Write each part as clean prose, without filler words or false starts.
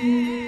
Oh.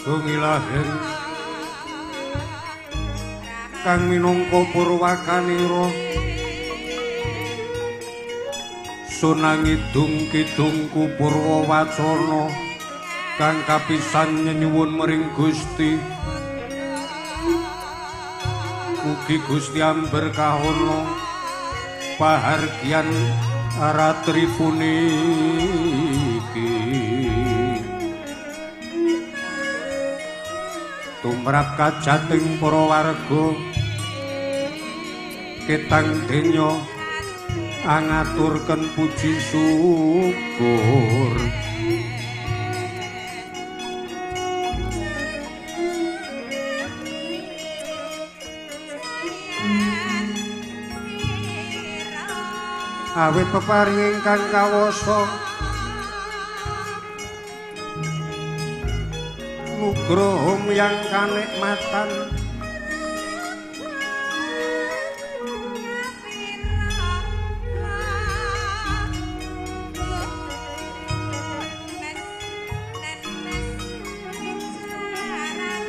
Gungilaheng kang minangka purwakanira sunangidung kidung kupurwa wacana kang kapisan nyenyuwun mering Gusti. Mugi Gusti amberkahana pahargyan ratri puniki. Tumrap kajating para warga ketang denya angaturken puji syukur. Awit peparing ingkang kawasa nugroho miyang kanikmatan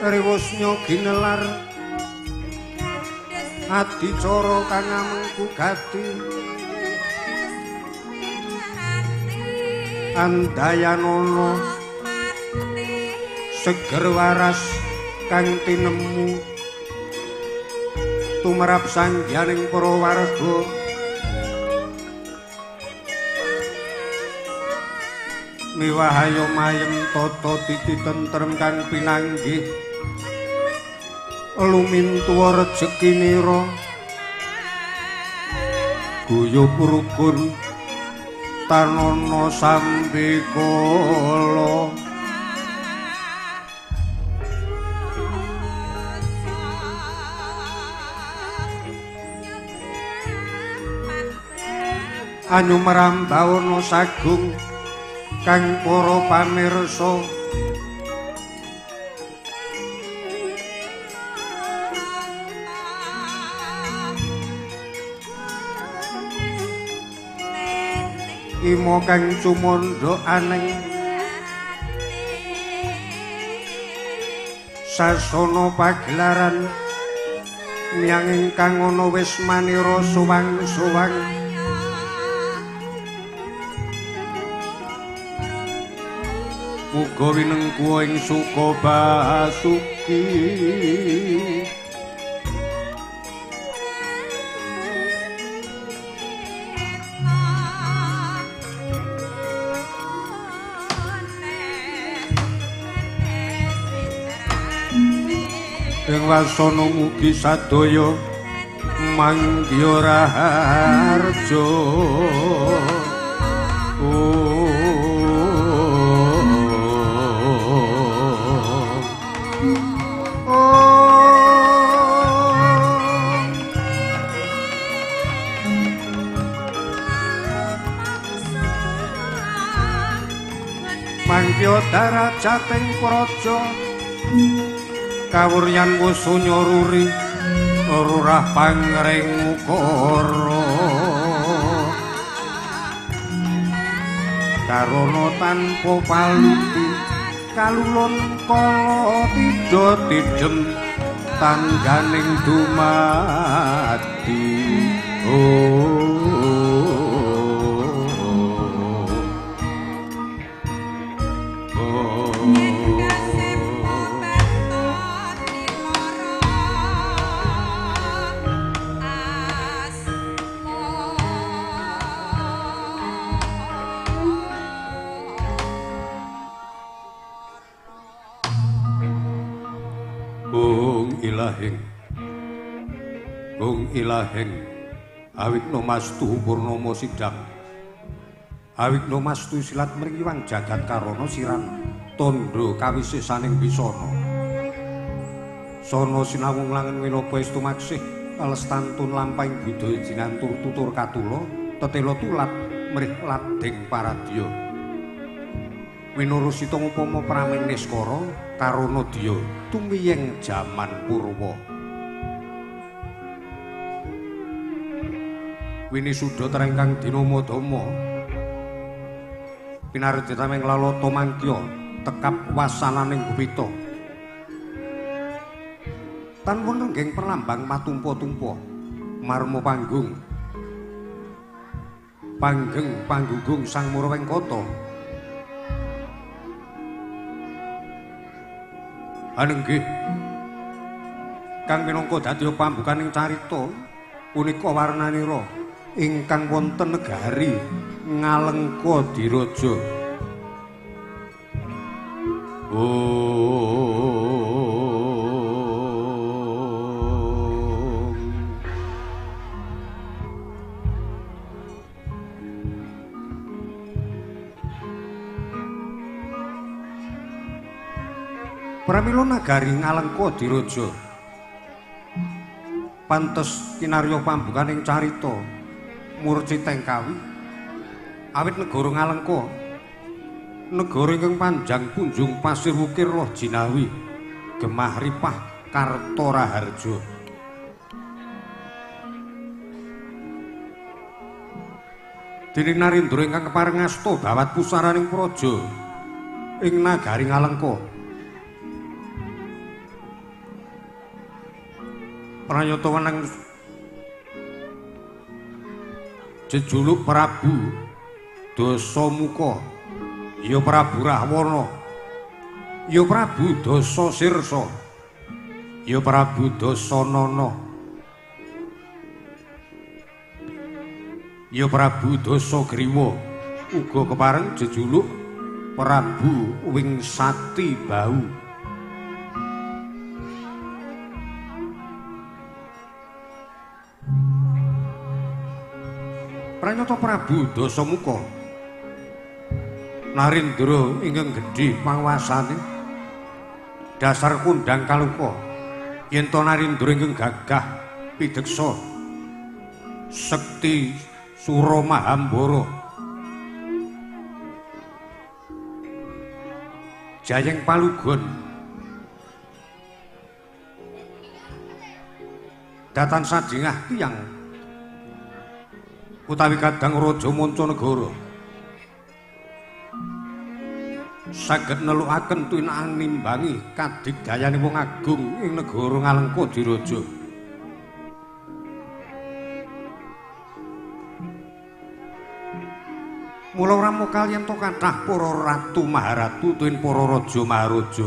riwusnya ginelar adicara kang amengku gati andayanana seger waras kang tinemu tumrap sangyaning para warga. Miwahayo mayem tata titi tentrem kang pinanggih lumintuwa rejekinira guyub rukun tanana sambi kala. Anyumerambawana sagung kang para pamirsa imo kang cumandha aneng sasana pagelaran miyang ingkang ana wis manira suwang-suwang. Muga winengku ing suka basuki. Ing wasana mugi sadaya manggiya raharja. Mangkya darajating praja kawuryan wusunya ruri rurah pangring ukara karana tanpa palupi kalulun kala tidha tidhem tangganing dumadi. Bung ilahing awikna mastu purnama sidang awikna mastu silat mriwang jagat karana siran tandha kawisesaning wisana sana sinawung langen winapa estu maksih lestantun lampahing budaya jinantur tutur katula tetela tulat mrih lading paradya winurusita upama pramen niskara karana dya tumiyeng jaman purwa. Winisuda trengkang dina madama pinarjita ming lalata mangkya tekap wasananing gupita Tan wonten perlambang matumpa-tumpa marma panggung panggeng panggugung Sang Murwengkata. Anenggih kang minangka dadi pambukaning carita punika warnanira ingkang wonten negari Ngalengka Diraja. Pramila nagari Ngalengka Diraja pantes kinarya pambukaning carita murciteng kawi awit negara Ngalengka negara ingkang panjang punjung pasir wukir loh jinawi gemah ripah karta raharja. Dening Narendra ingkang kepareng asta bawat pusaraning praja ing nagari Ngalengka. Prayata wenang jejuluk Prabu Dasamuka, ya Prabu Rahwana, ya Prabu Dasasirsa, ya Prabu Dasanana, ya Prabu Dasagriwa, uga kepareng jejuluk Prabu Wingsati Bau. Pranyata Prabu Dasamuka Narendra ingkang gedhe panguwasane dasar kundang kaluka yen to Narendra ingkang gagah pideksa sekti sura mahambara jayeng palugon datan sadingah tiyang utawi kadang raja mancanegara saged nelukaken tuwinaan nimbangi kadigdayane wong agung ing negara Ngalengka Diraja. Mula ora mokal yen to kathah para ratu maharatu tuwin para raja maharaja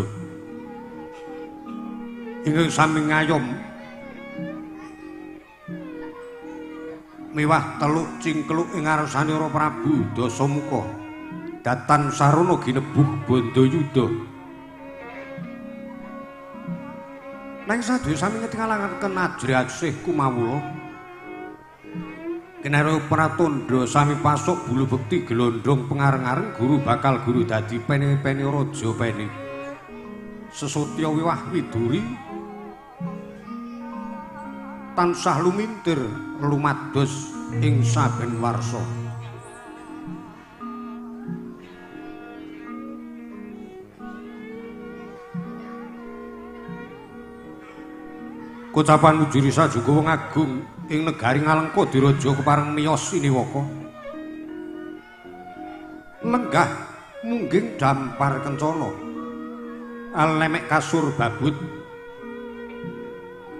ingkang sami ngayom miwah teluk cingkluk ing ngarsane Prabu Dasamuka datan sarana ginebuh bandayuda. Nanging sadaya sami ngetingalangaken ajri asih kumawula kinarya pratandha sami pasuk bulu bekti glondhong pengareng-areng guru bakal guru dadi pene-pene raja pene sesotya wiwah widuri tansah lumintir lumados ing saben warsa. Kocapan mujurisa juga wong agung ing negari Ngalengka Diraja kepareng miyos iniwaka lenggah mungging dampar kencana alemek kasur babut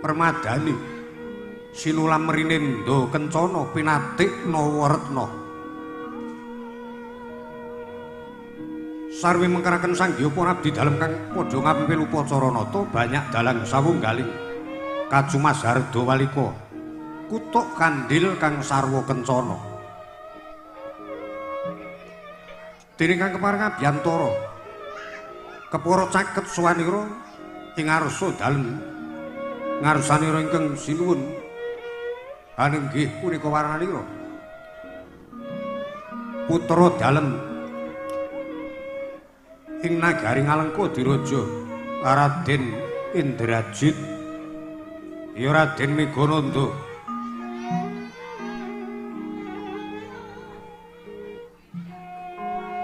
permadani sinulam rinendo kencana pinatik nawaretna sarwi mengkeraken sanggya para abdi dalem kang padha ngapimpin upacara nata banyak dalang sawunggaling kacumas harda walika kutuk kandhil kang sarwa kencana. Dening kang kepareng abiyantara kepara caket suwanira ing ngarsa dalem ngarsanira ingkang sinuwun anenggih punika warnanira putra dalem ing nagari Ngalengka Diraja Raden Indrajit ya Raden Megananda.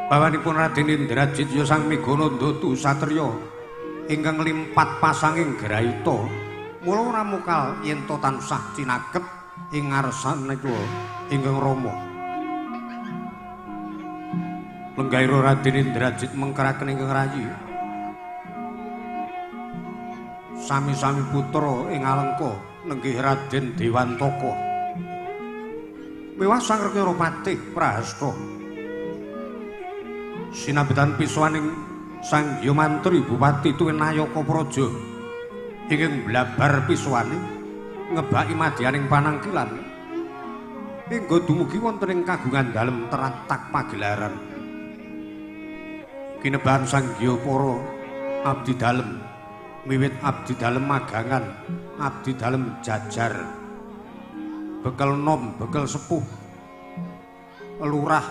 Bawanipun Raden Indrajit ya Sang Megananda tu satriya ingkang limpat pasanging grahita mula ora mokal yen to tansah cinaket ing ngarsane kula ingkang rama. Lenggahira Raden Indrajit mengkeraken ingkang rayi. Sami-sami putra ing Alengka nenggih Raden Dewantaka. Mewah Sang Rekara Patih Prahasta. Sinambetan pisuwaning Sang Hyang Mantri Bupati tuwin Nayaka Praja ingkang blabar pisuwane ngebaki madyaning panangkilan hingga dumugi wonten ing kagungan dalem teratak pagelaran. Kinebahan Sang Hyang para abdi dalem miwit abdi dalem magangan, abdi dalem jajar, bekel nom, bekel sepuh, lurah.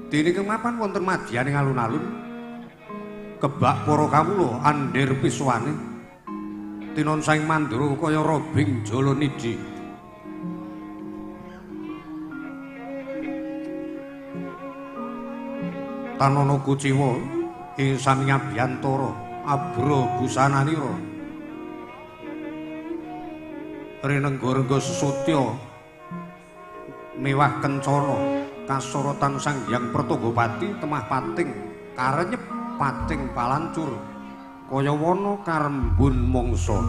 Dene kemapan wonten madyaning alun-alun kebak para kawula andhir pisuwane tinon saing mandura kaya robing jalanidhi. Tanana kuciwa ing sami ngabiyantara abra busananira rinengga-rengga sesotya mewah kencana kasorotan Sang Hyang Pertoggopati temah pating karenyep pating palancur kaya wana karembun mangsa.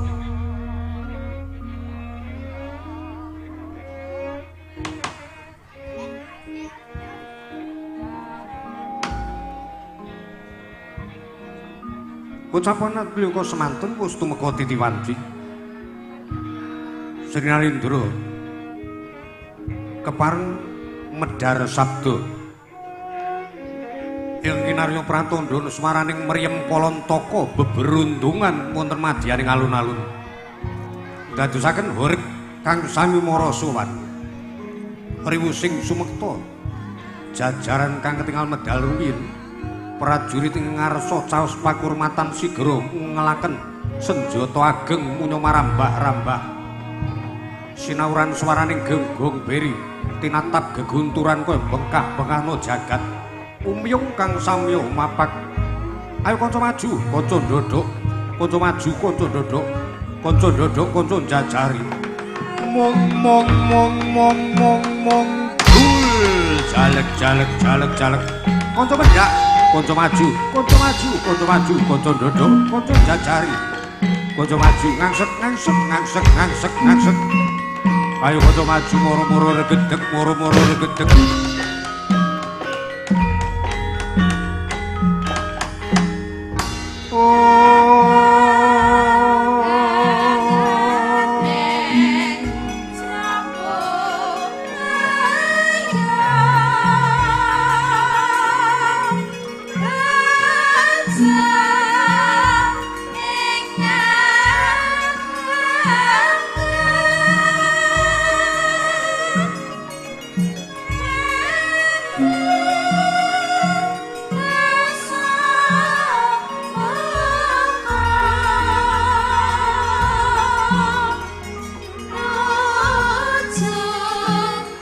Pocapan atliyaka semanten wis tumeka titiwanci. Sri Narendra kepareng medhar sabda. Ing kinarya pratandha swaraning mriyem Kalantaka beberundungan wonten madyaning alun-alun. Dadosaken horik kang sami mara sowan. Riwusing sumekta jajaran kang ketingal medal rumiyin. Prajurit ing ngarsa caos pakurmatan sigra ngelaken senjata ageng munya marambah-rambah. Sinauran swaraning genggong beri tinatap gegunturan kaya bengkah-bengkahna jagat. Umyung kang samya mapak. Ayo kanca maju, kanca ndodhok, kanca maju, kanca ndodhok, kanca ndodhok, kanca njajari. Mong mong mong mong mong mong dul jalek jalek jalek jalek. Kanca mendak, kanca maju, kanca maju, kanca maju, kanca ndodhok, kanca njajari. Kanca maju ngangsek ngangsek ngangsek ngangsek ngangsek. Ayo kanca maju moro-moro regedeg, moro-moro regedeg.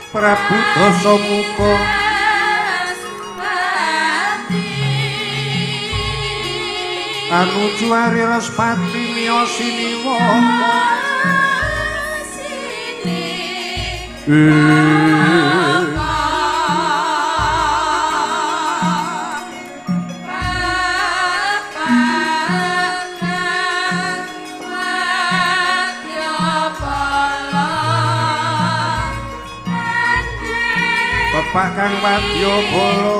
Prabu Dasamuka anuju Ari Respati miyos siniwaka Bapak kang wadya bala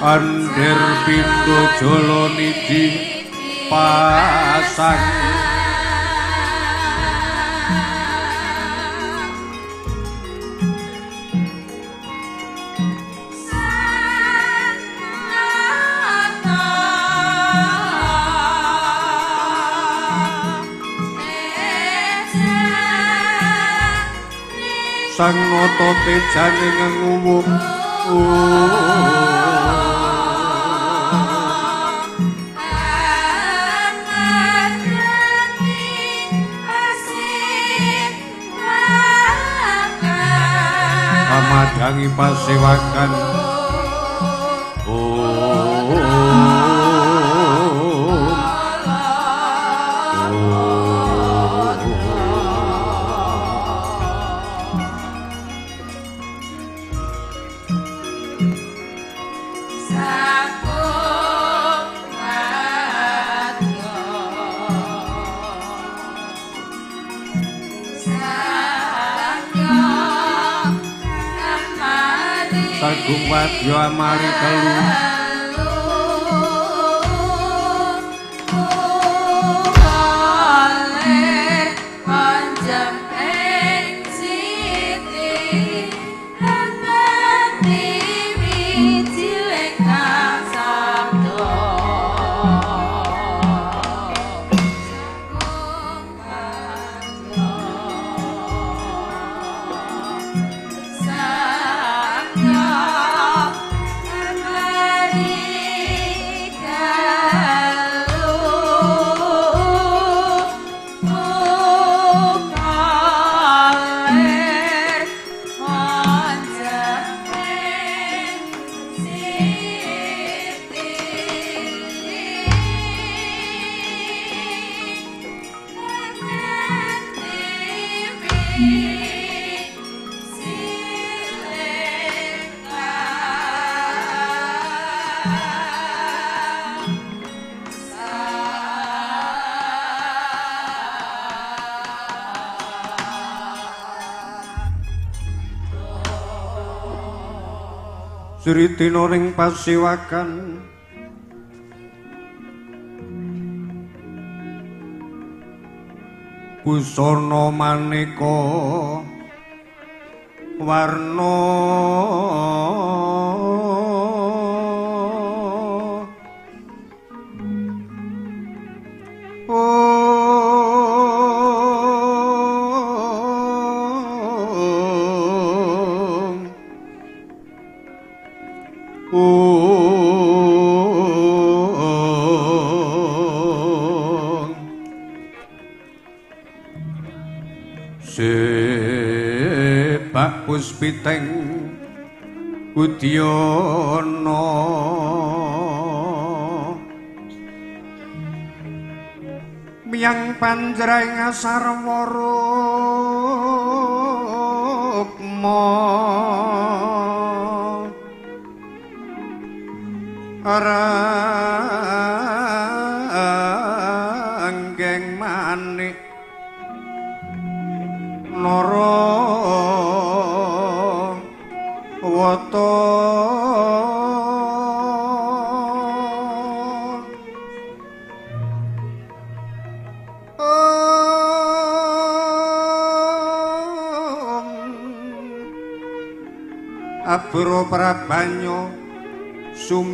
andher pindha jalanidhi pasang. Sang nata tejane ngenguwung amadhangi pasewakan. Sakum Sagung wadya amari telu. Sritina ring pasiwakan busana maneka warna Sebak puspiteng udyana miyang panjraing asarwa rukma ranggeng manik nara wata abra prabanyo sumirat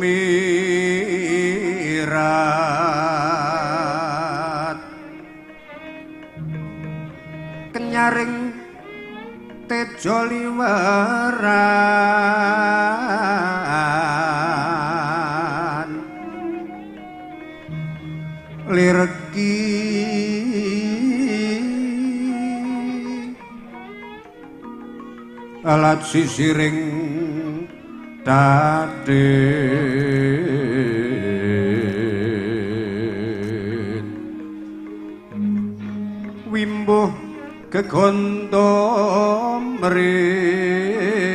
kenyaring tejo liweran lireki alat sisiring dadet wimbuh kegondo mrik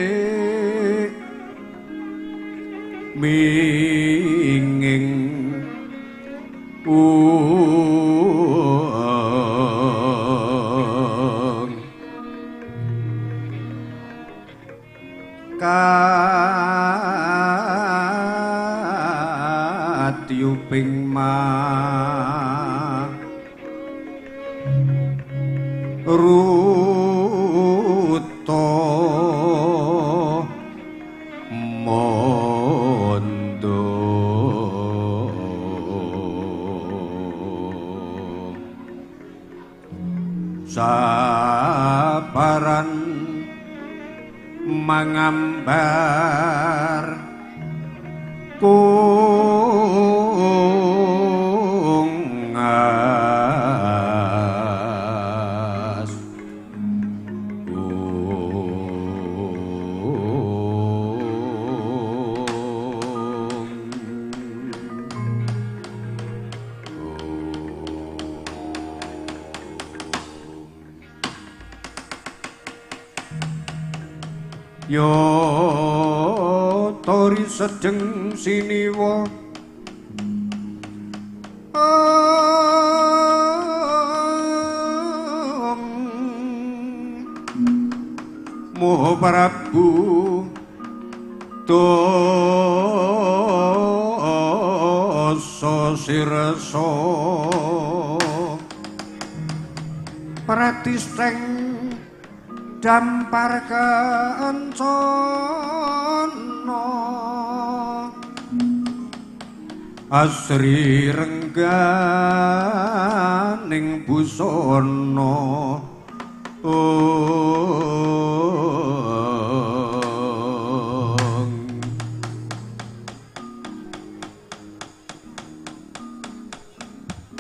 minging ung katyuping ma ruta mondo sabaran mangambar kungas. Yo tori sedeng siniwa Moho Prabu Dasa sirsa Pratisteng dampar kencana asri rengganing busana.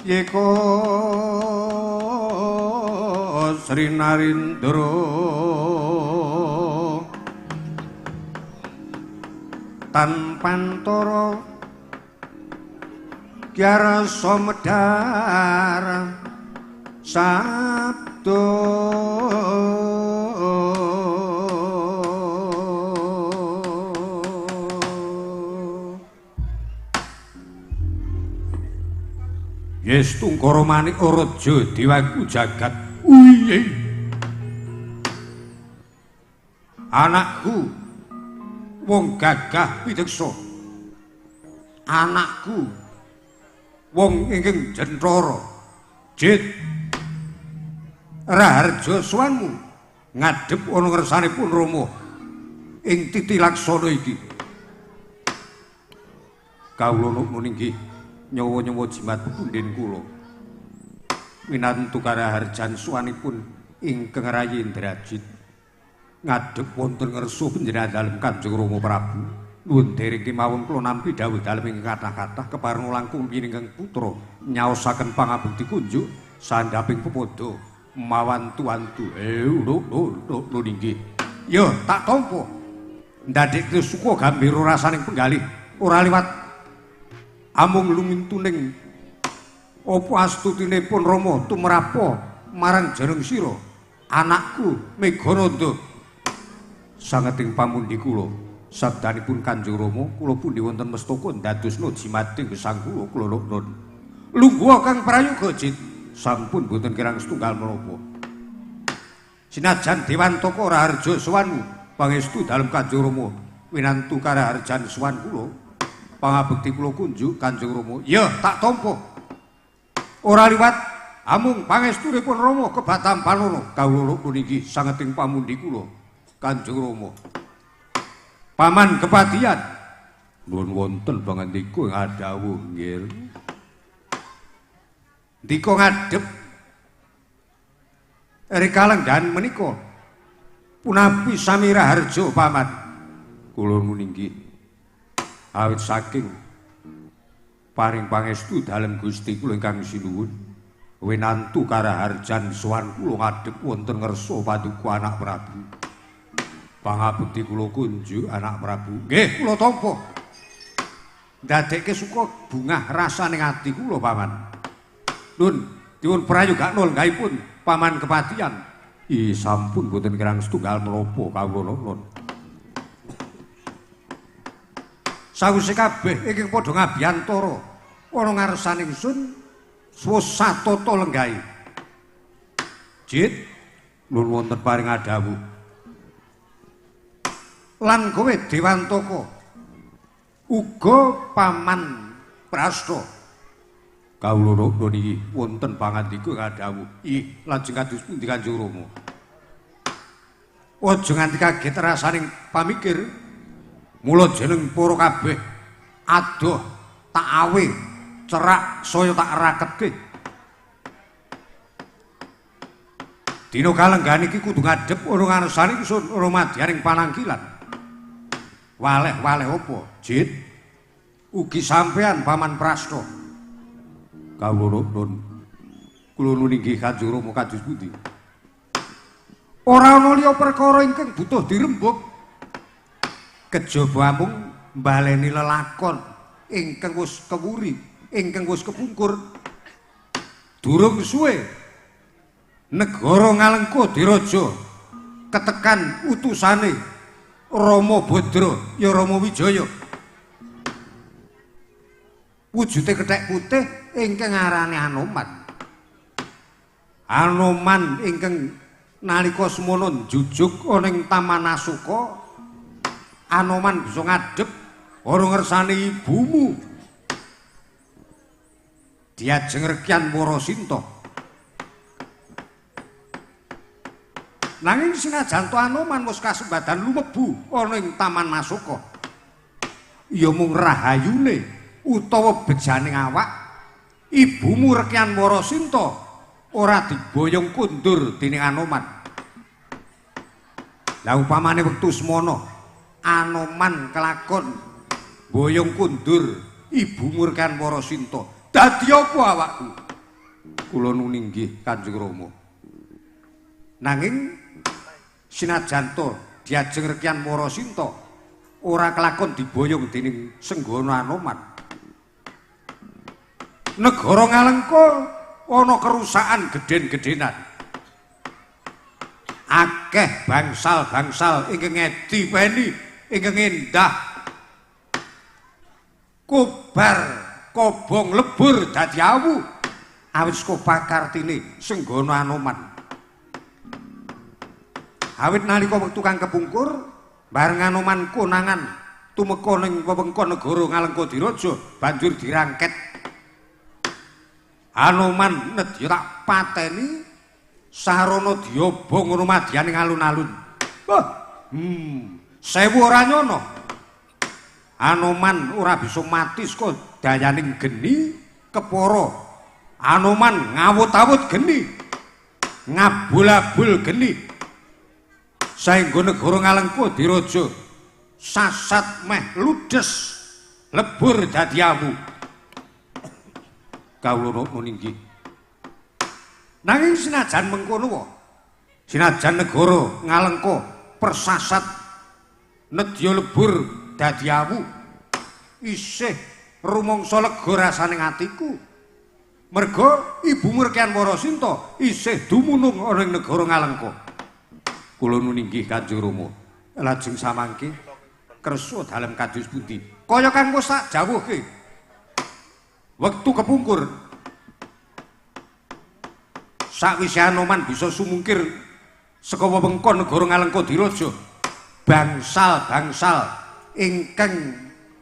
Yeko Sri Narindra tan pantara kyarasa medhar sabda. Yes tungkara manik raja dewaku jagat. Uye. Anakku wong gagah pideksa. Anakku wong ingkang jenthara. Jit raharja suwanmu ngadhep ana ngersanipun Rama ing titi laksana iki. Kawula nuwun inggih nyawa-nyawa jimat punden kula winantu karaharjan suwanipun ingkang rayi Indrajit ngadhep wonten ngersa panjenengan dalem Kanjeng Rama Prabu. Nuwun dereng kemawon kula nampi dawuh dalem ingkang kathah-kathah kepareng langkung piningkang putra nyaosaken pangabekti kunjuk sandhaping pepodo mawantu-wantu. Lho inggih. Ya tak tampa. Ndadekke suka gambira rasaning penggalih ora liwat amung lumintuning apa astutinipun Rama tumrapa marang jeneng sira anakku Megananda. Sangeting pamundi kula sabdanipun Kanjeng Rama kula pundi wonten mestaka ndadosna jimating gesang kula kula nuwun. Lungguh Kang Prayoga Jit sampun boten kirang setunggal menapa. Sinajan Dewantaka raharja sowanmu pangestu dalem Kanjeng Rama winantu karaharjan sowan kula pangabekti kula kunjuk Kanjeng Rama. Ya tak tampa. Ora liwat amung pangestunipun Rama kebatampanana kawula puniki sangeting pamundi kula Kanjeng Rama. Paman kepatihan nuwun wonten pangandika ngadhawuh nggih. Ndika ngadhep rikalenggahan menika punapi sami raharja paman. Kula nuwun inggih. Awit saking paring pangestu dalem Gusti kula ingkang sinuwun winantu karaharjan sowan kula ngadhep wonten ngersa paduka anak Prabu. Pangabekti kula kunjuk anak Prabu. Nggih kula tampa. Ndadekke suka bungah rasaning ati kula paman. Nun dipun prayogakno lenggahipun paman kepatihan. Ih sampun boten kirang setunggal menapa kawula nun. Sawise kabeh ingkang padha ngabiyantara ana ngarsane ingsun swasatata lenggahi. Jit nuwun wonten paring adhawuh. Lan kowe Dewantaka uga paman Prasta. Kawula nuwun iki wonten pangandika ngadhawuh. Ih lajeng kados pundi Kanjeng Rama? Aja nganti kaget rasaning pamikir. Mula jeneng para kabeh adoh tak awe cerak saya tak raketke. Dina kalenggahan iki kudu ngadhep ana ngarsane ingsun ana madyaning panangkilan. Waleh-waleh apa, Jit? Ugi sampean Paman Prasta. Kawula nuwun. Kula nuwun inggih Kanjeng Rama kados pundi? Ora ana liya perkara ingkang butuh dirembug. Kejaba amung mbaleni lelakon ingkang wis kewuri, ingkang wis kepungkur. Durung suwe negara Ngalengka diraja ketekan utusane Rama Badra ya Rama Wijaya. Wujude kethek putih ingkang arane Anoman. Anoman ingkang nalika semono njujuk ana ing Taman Asoka Anoman bisa ngadhep ora ngersane ibumu. Diajeng Rekyan Warasinta. Nanging sinajan to Anoman wis kasembadan lumebu ana ing Taman Masoka. Ya mung rahayune utawa bejane awak ibumu Rekyan Warasinta ora diboyong kundur dening Anoman. Lah upamane wektu semono Anoman kelakon boyong kundur ibumu Rekyan Warasinta, dadi apa awakku? Kula nuwun inggih Kanjeng Rama. Nanging sinajan to diajeng Rekyan Warasinta ora kelakon diboyong dening Senggana Anoman. Negara Ngalengka ana kerusakan gedhen-gedhenan. Akeh bangsal-bangsal ingkang ngedi weni, ingkang endah kobar kobong lebur dadi awu awit saka pakartine Senggana Anoman. Awit nalika wektu kang kepungkur bareng Anoman konangan tumeka ning wewengkon negara Ngalengka Diraja banjur dirangket. Anoman nedya tak pateni sarana diobong ngono madyaning alun-alun. Wah, sewu ora nyono. Anoman ora bisa mati saka dayaning geni kepara. Anoman ngawut-awut geni, ngabul-abul geni. Saengga negara Ngalengka Diraja sasat meh ludes lebur dadi awu. Kawula nuwun inggih. Nanging sinajan mengkono wae, sinajan negara Ngalengka persasat nedya lebur dadi awu, isih rumangsa lega rasane atiku. Merga ibumu Rekyan Warasinta isih dumunung ana ing negara Ngalengka. Kula nuwun inggih Kanjeng Rama. Lajeng samangke kersa dalem kados pundi? Kaya kang wis tak jawuhke. Wektu kepungkur sakwise Anoman bisa sumungkir saka wewengkon negara Ngalengka Diraja, bangsal-bangsal ingkang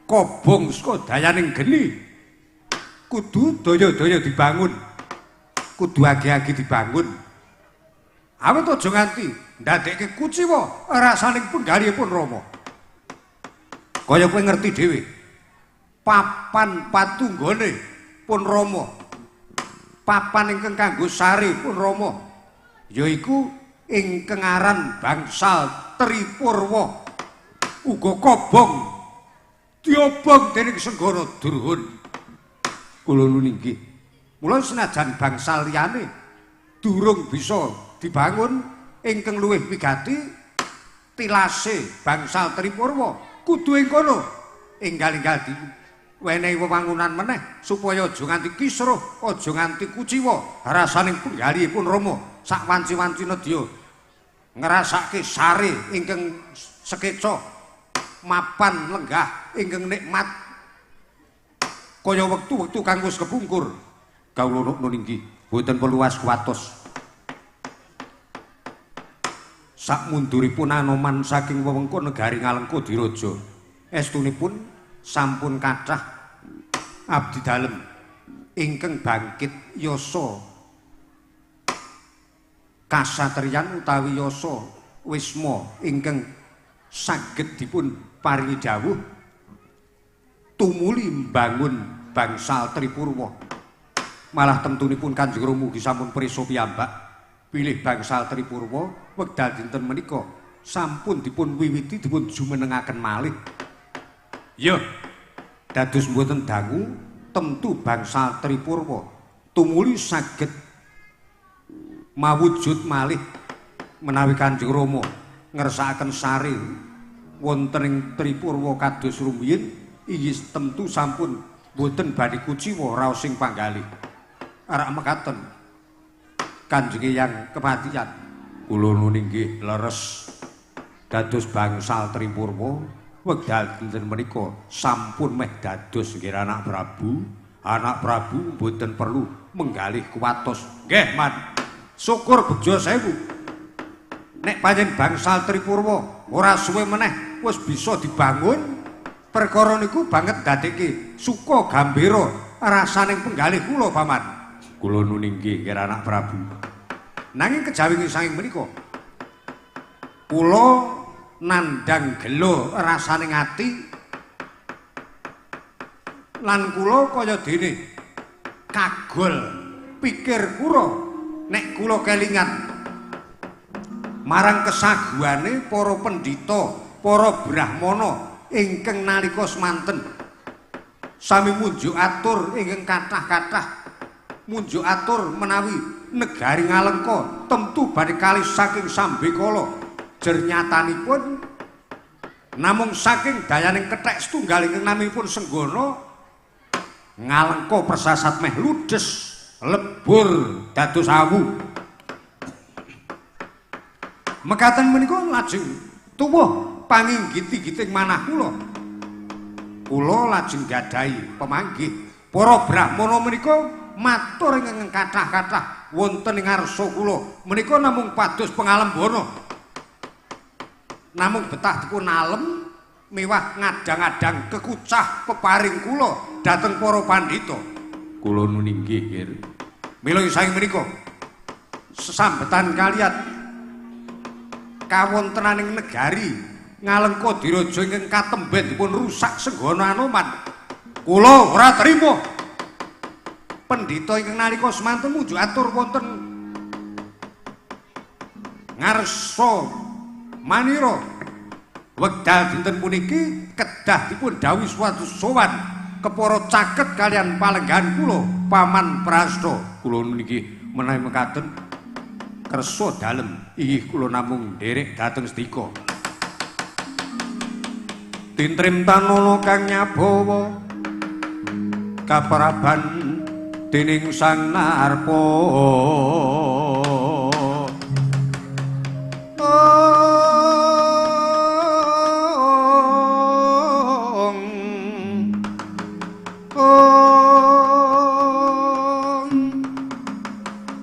kobong saka dayaning geni kudu daya-daya dibangun, kudu agi-agi dibangun. Awit aja nganti ndadekke kuciwa rasaning penggalihipun Rama. Kaya kowe ngerti dhewe, papan patunggone pun Rama, papan ingkang kanggo sare pun Rama, yaiku ingkang aran Bangsal Tripurwa, uga kobong diobong dening Senggana Durhun. Kula nuwun inggih. Mula senajan bangsal liyane durung bisa dibangun, ingkang luwih wigati tilase Bangsal Tripurwa kudu ing kono enggal-enggal diwenehi wewangunan meneh supaya aja nganti kisruh, aja nganti kuciwa rasaning penggalihipun Rama sak wanci-wanci nedya ngrasake sare ingkang sekeca mapan lenggah ingkang nikmat kaya wektu-wektu kang wis kepungkur. Kawula nuwun inggih, boten perlu kuwatos. Sakmunduripun Anoman saking wewengkon negari Ngalengka Diraja, estunipun sampun kathah abdi dalem ingkang bangkit yasa kasatriyan utawi yasa wisma ingkang saged dipun paringi dawuh tumuli mbangun Bangsal Tripurwa. Malah temtunipun Kanjeng Rama ugi sampun prisa piyambak bilih Bangsal Tripurwa wekdal dinten menika sampun dipun wiwiti dipun jumenengaken malih. Ya, dados mboten dangu temtu Bangsal Tripurwa tumuli saged mawujud malih menawi Kanjeng Rama ngersakaken sare wonten ing Tripurwa kados rumiyin, inggih temtu sampun mboten badhe kuciwa raos sing panggalih. Arak mekaten Kanjeng Eyang kepatihan. Kula nuwun inggih leres. Dados Bangsal Tripurwa wekdal dinten menika sampun meh dados nggih anak Prabu. Anak Prabu mboten perlu menggalih kuwatos. Nggih, Man. Syukur bejo sewu. Nek pancen bangsal Tripurwa ora suwe meneh wis bisa dibangun, perkara niku banget dadekke suka gambira rasaning penggalih kula paman. Kula nuninggi nggih anak Prabu. Nanging kejawi saking menika kula nandhang gelo rasaning ati lan kula kaya dene kagol pikir kula nek kula kelingan marang kesaguhane para pendhita, para brahmana ingkang nalika semanten sami munjuk atur ingkang kathah-kathah munjuk atur menawi negari Ngalengka temtu badhe kalih saking sambekala. Jernyatanipun namung saking dayaning kethek setunggal ingkang naminipun Senggana, Ngalengka persasat meh ludes lebur dados awu. Mekaten menika lajeng tuwuh panginggit-inggiting manah kula. Kula lajeng gadhahi pemanggih para brahmana menika matur ingkang kathah-kathah wonten ing ngarsa kula. Menika namung pados pengalembana. Namung betah dipun alem miwah ngadang-adang kekucah peparing kula dhateng para pandhita. Kula nuninggi nggih. Mila saking menika sesambetan kaliyan kawontenaning negari Ngalengka Diraja ingkang katemben dipun rusak Senggana Anoman. Kula ora trima. Pendhita ingkang nalika semanten munjuk atur wonten ngarsa manira wekdal dinten puniki kedah dipun dhawuhi suatu sowan kepara caket kaliyan palenggahan kula Paman Prasta. Kula niki menawi mekaten kersa dalem inggih kula namung nderek dhateng sedika. Tintrim tanana kang nyabawa kapraban dening Sang Narpa.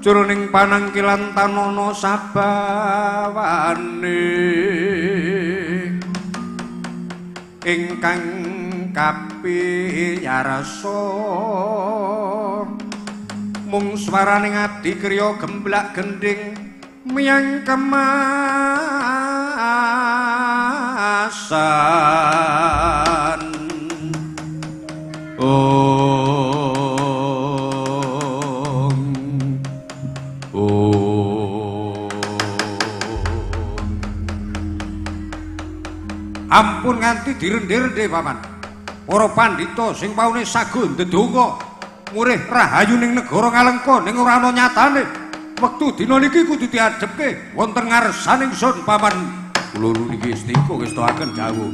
Jroning panangkilan tanana sabawane ingkang kapiyarsa mung swaraning adi kriya gemblak gendhing miyang kemasan. Ampun nganti direndhe-rendhe paman. Para pandhita sing paune sago ndedonga murih rahayu ning negara Ngalengka ning ora ana nyatane. Wektu dina niki kudu diadhepke wonten ngarsaning sun paman. Kula niki stika ngestoaken dawuh.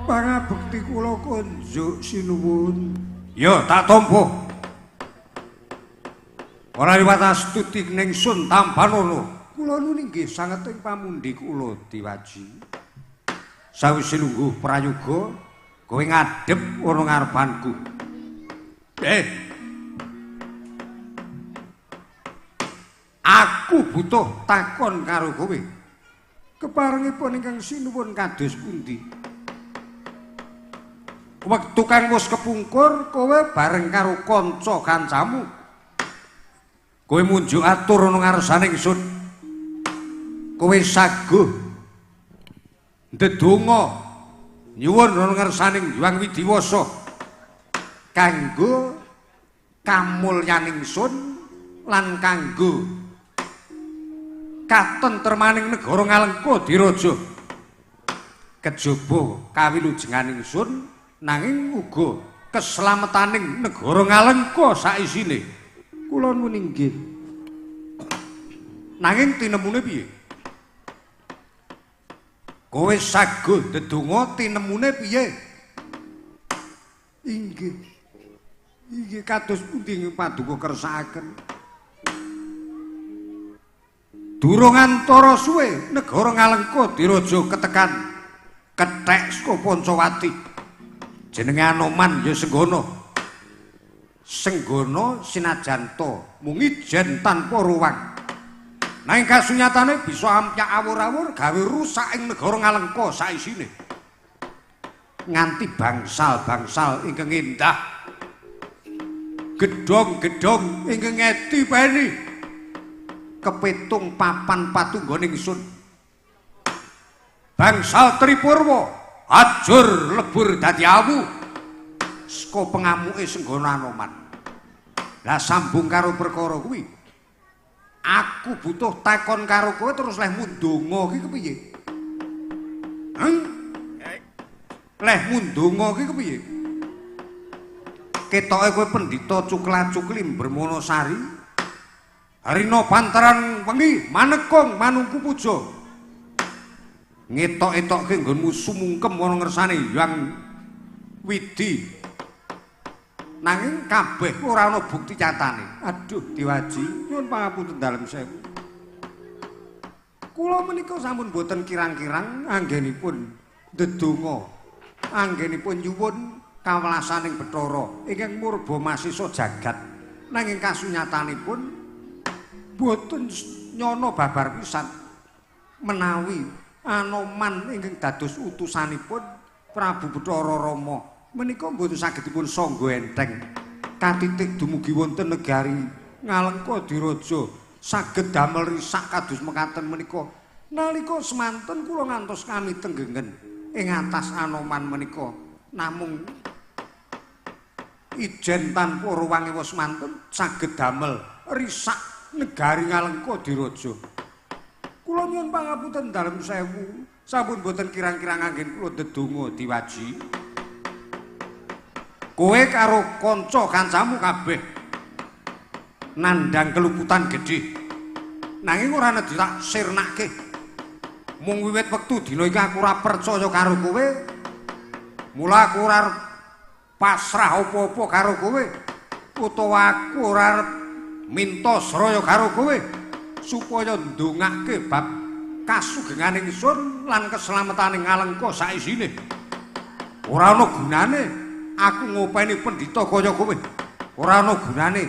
Pangabekti kula kunjuk sinuwun. Ya, tak tampa. Ora liwat astuti ningsun tampanono. Kula nuwun inggih sanget ing pamundi kula Diwaji. Sawise lungguh prayoga, kowe ngadhep ana ngarepanku. Aku butuh takon karo kowe. Keparengipun ingkang sinuwun kados pundi? Wektu kang wis kepungkur kowe bareng karo kanca kancamu. Kowe munjuk atur ana ngarsane ingsun. Kowe saguh ndedonga nyuwun ana ngarsane Hyang Widiwasa kanggo kamulyan ingsun lan kanggo katentremaning negara Ngalengka Diraja. Kejaba kawilujengan ingsun nanging uga keselametaning negara Ngalengka saisine. Kula nuwun inggih. Nanging tinemune piye? Kowe saguh ndedonga tinemune piye? Inggih. Inggih kados pundi paduka kersakaken? Durung antara suwe negara Ngalengka Diraja ketekan kethek saka Pancawati. Jenenge Anoman ya Senggana. Senggana sinajanta mung ijen tanpa ruwang. Nanging kasunyatane bisa ampyak awur-awur gawe rusak ing negara Ngalengka saisine. Nganti bangsal-bangsal ingkang endah, gedhong-gedhong ingkang edi peni, kepitung papan patunggon ingsun. Bangsal Tripurwa ajur lebur dadi awu saka pengamuke Senggana Anoman. Lah sambung karo perkara kuwi, aku butuh takon karo kowe terus leh mundonga ki kepiye? Leh mundonga ki kepiye? Ketoke kowe pendhita cukla-cukli Bremana Sari. Harina pantaran wengi manekung manungku puja. Ngetok-etokke nggonmu sumungkem ana ngersane Hyang Widi. Nanging kabeh ora ana bukti nyatane. Aduh Diwaji, nyuwun pangapunten dalem sewu. Kula menika sampun boten kirang-kirang anggenipun ndedonga, anggenipun nyuwun kawelasaning Bathara ingkang murba masisa jagat. Nanging kasunyatanipun boten nyono babar pisan menawi Anoman ingkang dados utusanipun Prabu Bathara Rama menika mboten saged dipun sangga enteng. Katitik dumugi wonten negari Ngalengka Diraja saged damel risak kados mekaten menika. Nalika semanten kula ngantos kami tenggengen ing atas Anoman menika, namung ijen tanpa ruwange wis manten saged damel risak negari Ngalengka Diraja. Kula nyuwun pangapunten dalem sewu, sampun boten kirang-kirang anggen kula ndedonga Diwaji. Kowe karo kanca kancamu kabeh nandhang keluputan gedhe. Nanging ora nedhi tak sirnake. Mung wiwit wektu dina iki aku ora percaya karo kowe. Mula aku ora pasrah apa-apa karo kowe, utawa aku ora arep minta sraya karo kowe supaya ndongake bab kasugengane ingsun lan keslametane Ngalengka saisine. Ora ana gunane aku ngopeni pendhita kaya kowe. Ora ana gunane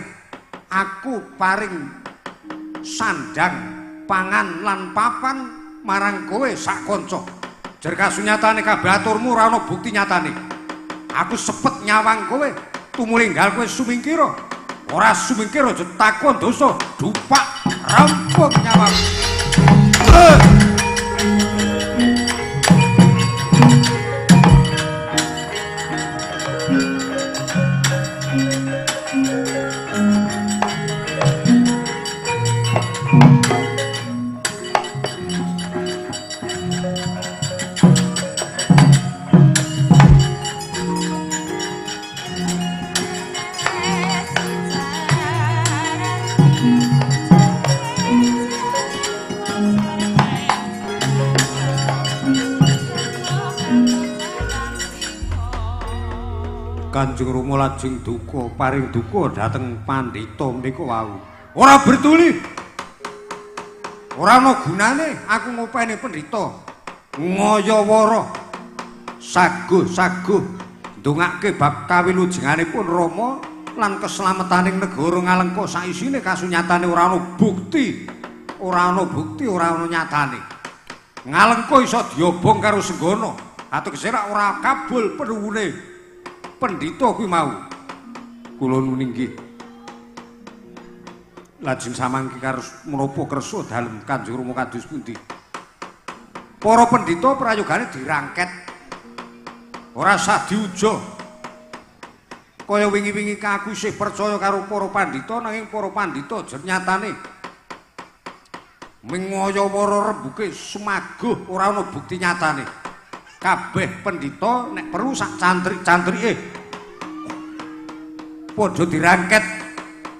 aku paring sandang, pangan lan papan marang kowe sak kanca. Jer kasunyatane kabeh aturmu ora ana bukti nyatane. Aku sepet nyawang kowe, tumuli enggal kowe sumingkira. Ora sumingkir aja takon dosa, dupak rampung nyawang. Thank you. Kanjeng Rama lajeng duka paring duka dhateng pandhita menika wau. Ora bertuli. Ora ana gunane aku ngopeni pendhita. Ngayawara saguh-saguh ndongake bab kawilujenganipun Rama lan keselametaning negara Ngalengka saisine kasunyatane ora ana bukti. Ora ana bukti, ora ana nyatane. Ngalengka iso diobong karo Senggana. Ategese ora kabul penuwune pendhita kuwi mau. Kula nuwun inggih. Lajeng samangke karo menapa kersa dalem Kanjeng Rama kados pundi? Para pendhita prayogane dirangket. Ora sah diuja. Kaya wingi-wingi aku isih percaya karo para pandhita, nanging para pandhita nyatane mingayawara rembuke sumaguh ora ana bukti nyatane. Kabeh pendhita nek perlu sak cantrik-cantrike padha dirangket,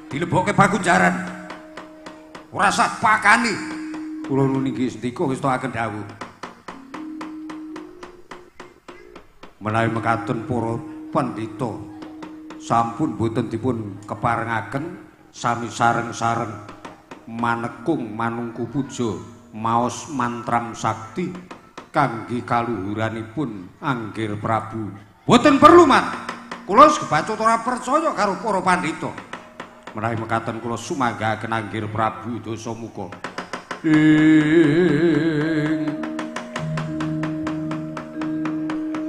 dilebokke pakunjaran. Ora sah pakani. Kula nuwun inggih sendika ngestakaken dawuh. Menawi mekaten para pendhita sampun boten dipun keparengaken sami sareng-sareng manekung manungku puja maos mantram sakti kangge kaluhuranipun Anggir Prabu. Boten perlu, Mat. Kula wis kebacut ora percaya karo para pandhita. Menawi mekaten kula sumanggahaken Anggir Prabu Dasamuka. Ing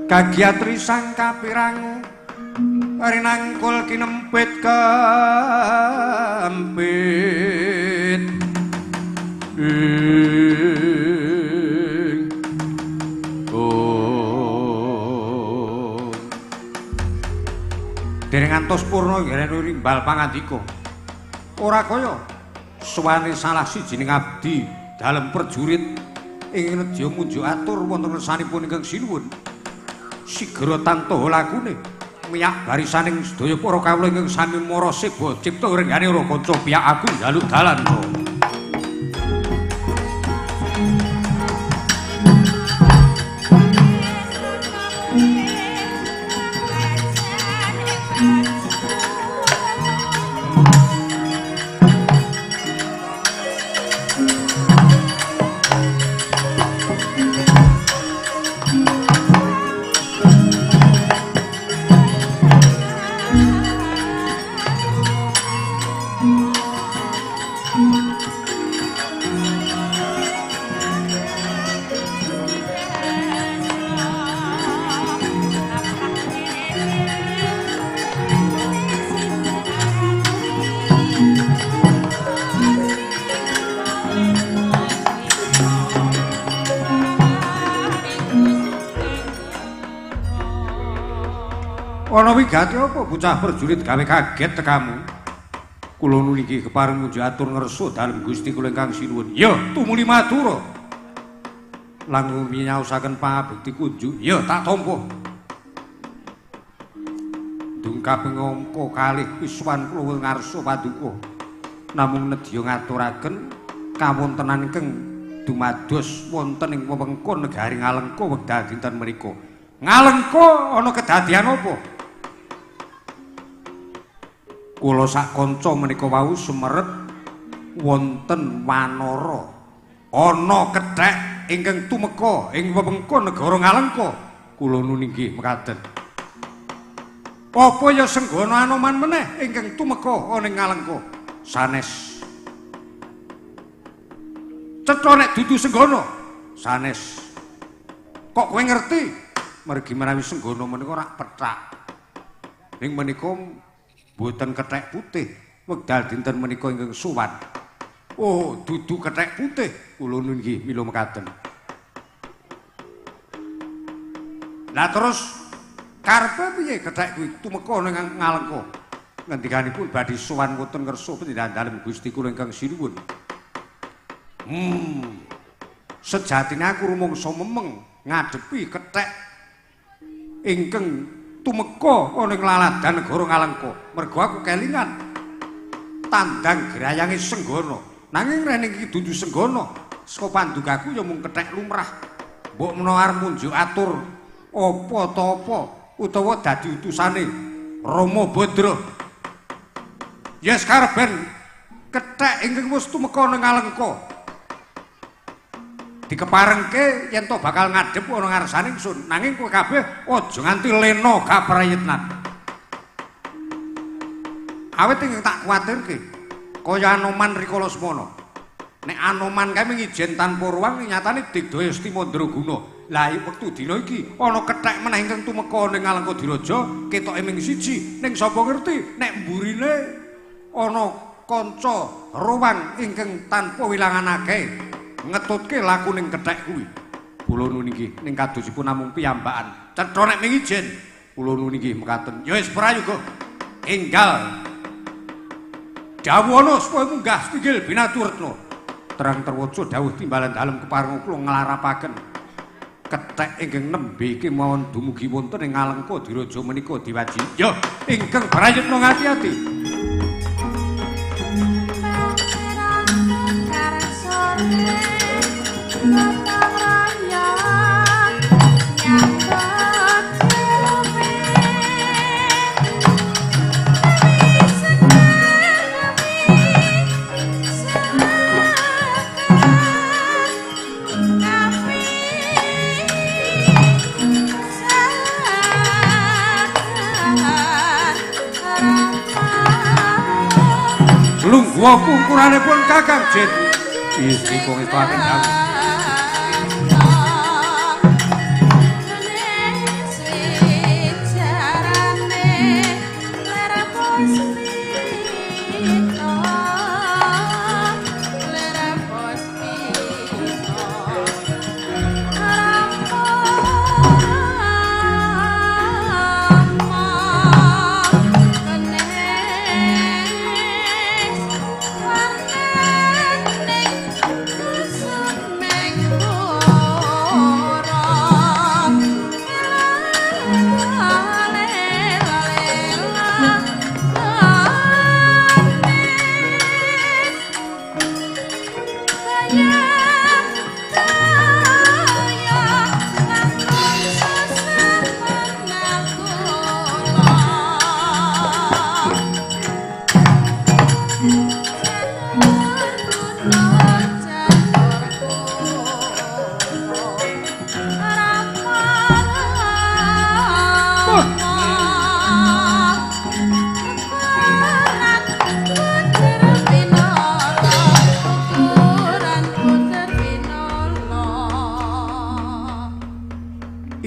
kagiatri sang kapirangu rinangkul kinempit kempit. Ing oh dereng ngantos purna nggih rimbal pangandika. Ora kaya suwane salah sijining abdi dalem prajurit ing nedya munjuk atur wonten ngersanipun ingkang sinuwun. Sigra tantoha lakune miyak barisaning sedaya para kawula ingkang sami mara seba cipta renggane ora kanca piyak aku njaluk dalan. Ana wigati apa bocah prajurit gawe kaget tekamu? Kula nuwun inggih kepareng munjuk atur ngersa dalem Gusti kula ingkang sinuwun. Ya, tumuli matura. Langkung minyaosaken pangabekti kunjuk. Ya, tak tampa. Dungkap angka kalih wiswan kula ngarsa paduka. Namung nedya ngaturaken kawontenan ingkang dumados wonten ing wewengkon negari Ngalengka wekdal dinten menika. Ngalengka ana kedadian apa? Kula sak kanca menika wau sumerep wonten wanara ana kethek ingkang tumeka ing wewengkon negara Ngalengka. Kula nuwun inggih mekaten. Apa ya Senggana Anoman meneh ingkang tumeka ana ing Ngalengka? Sanes. Cetha nek dudu Senggana? Sanes. Kok kowe ngerti? Mergi menawi Senggana menika rak pethak. Ning menika boten kethek putih, wekdal dinten menika ingkang sowan. Oh, dudu kethek putih. Kula nuwun inggih mila mekaten. Lah terus karepe piye kethek kuwi tumeka ning Ngalengka? Ngendikanipun badhe sowan wonten ngersa panjenengan dalem Gusti kula ingkang sinuwun. Sejatine aku rumangsa memeng ngadepi kethek ingkang tumeka ana ing laladan negara Ngalengka. Mergo aku kelingan tandang grayange Senggana. Nanging rene iki dudu Senggana. Saka pandukaku ya mung kethek lumrah. Mbok menawa arep munjuk atur apa ta apa utawa dadi utusane Rama Badra. Yes karben kethek ingkang wis tumeka ning Alengka. Dikeparengke yen to bakal ngadhep ana ngarsane ingsun, nanging kowe kabeh aja nganti lena kaprayitnan. Awit ingkang tak kuwatirke kaya Anoman rikala semana. Nek Anoman kae ngijen tanpa ruang nyatane digdaya Esti Mandraguna. Lah wektu dina iki ana kethek meneh ingkang tumeka ning Alengka Diraja, ketoke ming siji, ning sapa ngerti nek mburine ana kanca ruwang ingkang tanpa wilangan akeh ngetutke lakuning kethek kuwi. Kula nuwun inggih ning kadosipun namung piyambakan. Cetha nek ming ijen. Kula nuwun inggih mekaten. Ya wis prayoga. Enggal dawuhana supaya munggah setinggil binaturetna. Terang terwaca dawuh timbalan dalem keparenga kula nglarapaken kethek ingkang nembe kemawon dumugi wonten ing Alengka Diraja menika diwaji. Ya ingkang prayitna ngati-ati. Lungguh pungkuranipun Kakang Jin. Istri kong istaken dawuh.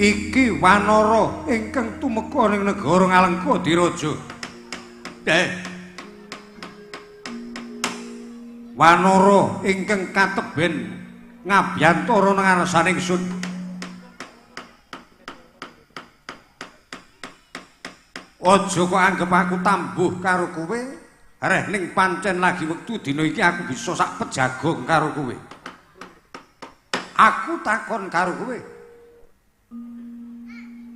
Iki wanara ingkang tumeka ning negara Ngalengka Diraja. Wanara ingkang kateben ngabyantara nang ngarsane ingsun. Aja kok anggep aku tambuh karo kowe, reh ning pancen lagi wektu dina iki aku bisa sak pejagong karo kowe. Aku takon karo kowe.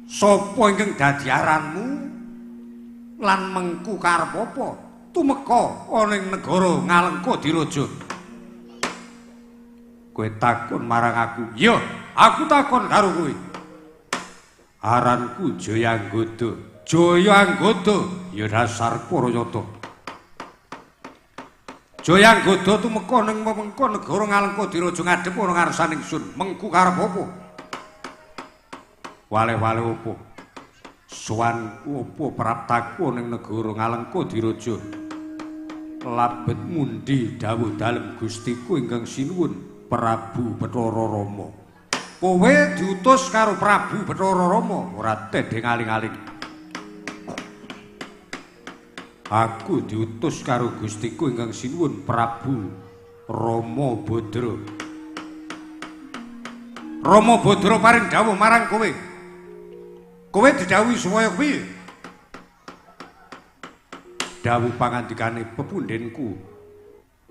Sapa ingkang dadi aranmu lan mengku karep apa tumeka ana ing negara Ngalengka Diraja? Kowe takon marang aku. Ya, aku takon karo kowe. Aranku Jayanggoda. Jayanggoda ya dasar Parayata. Jayanggoda tumeka ning wewengkon negara Ngalengka Diraja ngadhep ana ngarsane ingsun. Mengku karep apa? Wale-wale opo? Sowan opo praptaku ning negara Ngalengka Diraja? Labet mundi dawuh dalem Gustiku ingkang sinuwun Prabu Bathara Rama. Kowe diutus karo Prabu Bathara Rama, ora tedheng aling-aling. Aku diutus karo Gustiku ingkang sinuwun Prabu Rama Badra. Rama Badra paring dawuh marang kowe. Kowe didhawuhi supaya piye? Dawuh pangandikane pepundhenku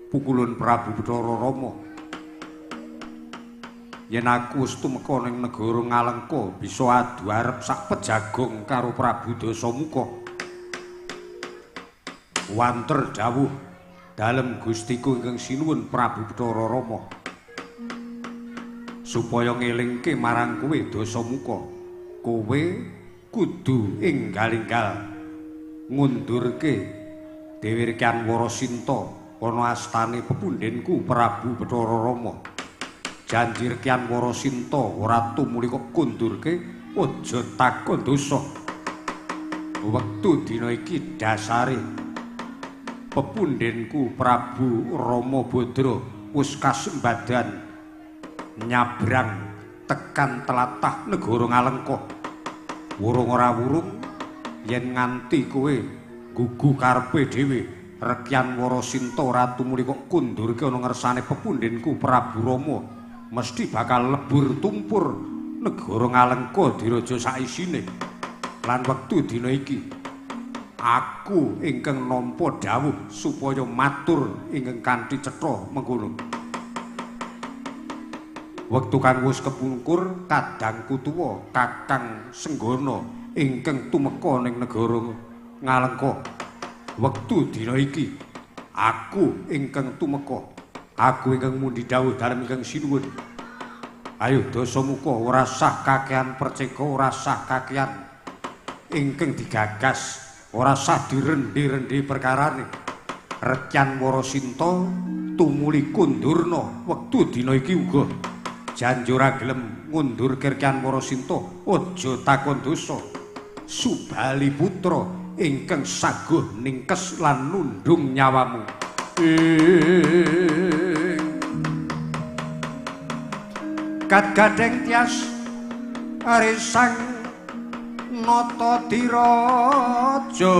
pukulun Prabu Bathara Rama. Yen aku wis tumeka ning negara Ngalengka bisa adu arep sak pejagong karo Prabu Dasamuka. Wanter dawuh dalem Gustiku ingkang sinuwun Prabu Bathara Rama supaya ngelingke marang kowe Dasamuka, kowe kudu enggal-enggal ngundurke Dewi Rekyan Warasinta ana astane pepundhenku Prabu Bathara Rama. Janji Rekyan Warasinta ora tumuli kok kundurke, aja takon dosa. Wektu dina iki dasare pepundhenku Prabu Rama Badra wis kasembadan nyabrang tekan tlatah negara Ngalengka. Wurung ora wurung yen nganti kowe gugu karepe dhewe Rekyan Warasinta ora tumuli kok kundurke ana ngersane pepundhenku Prabu Rama, mesti bakal lebur tumpur negara Ngalengka diraja saisine. Lan wektu dina iki aku ingkang nampa dawuh supaya matur ingkang kanthi cetha mengkono. Wektu kang wis kepungkur kadangku tuwa Kakang Senggana ingkang tumeka ning negara Ngalengka. Wektu dina iki aku ingkang tumeka, aku ingkang mundi dawuh dalem ingkang sinuwun. Ayo Dasamuka, ora sah kakehan perceka, ora sah kakehan ingkang digagas, ora sah direndi-rendi perkarane. Rekyan Warasinta tumuli kundurna wektu dina iki uga. Janji ora gelem ngundurke Rekyan Warasinta, aja takon dosa. Subali putra ingkang saguh ningkes lan nundung nyawamu. Kat gadheng tias arisang nata diraja.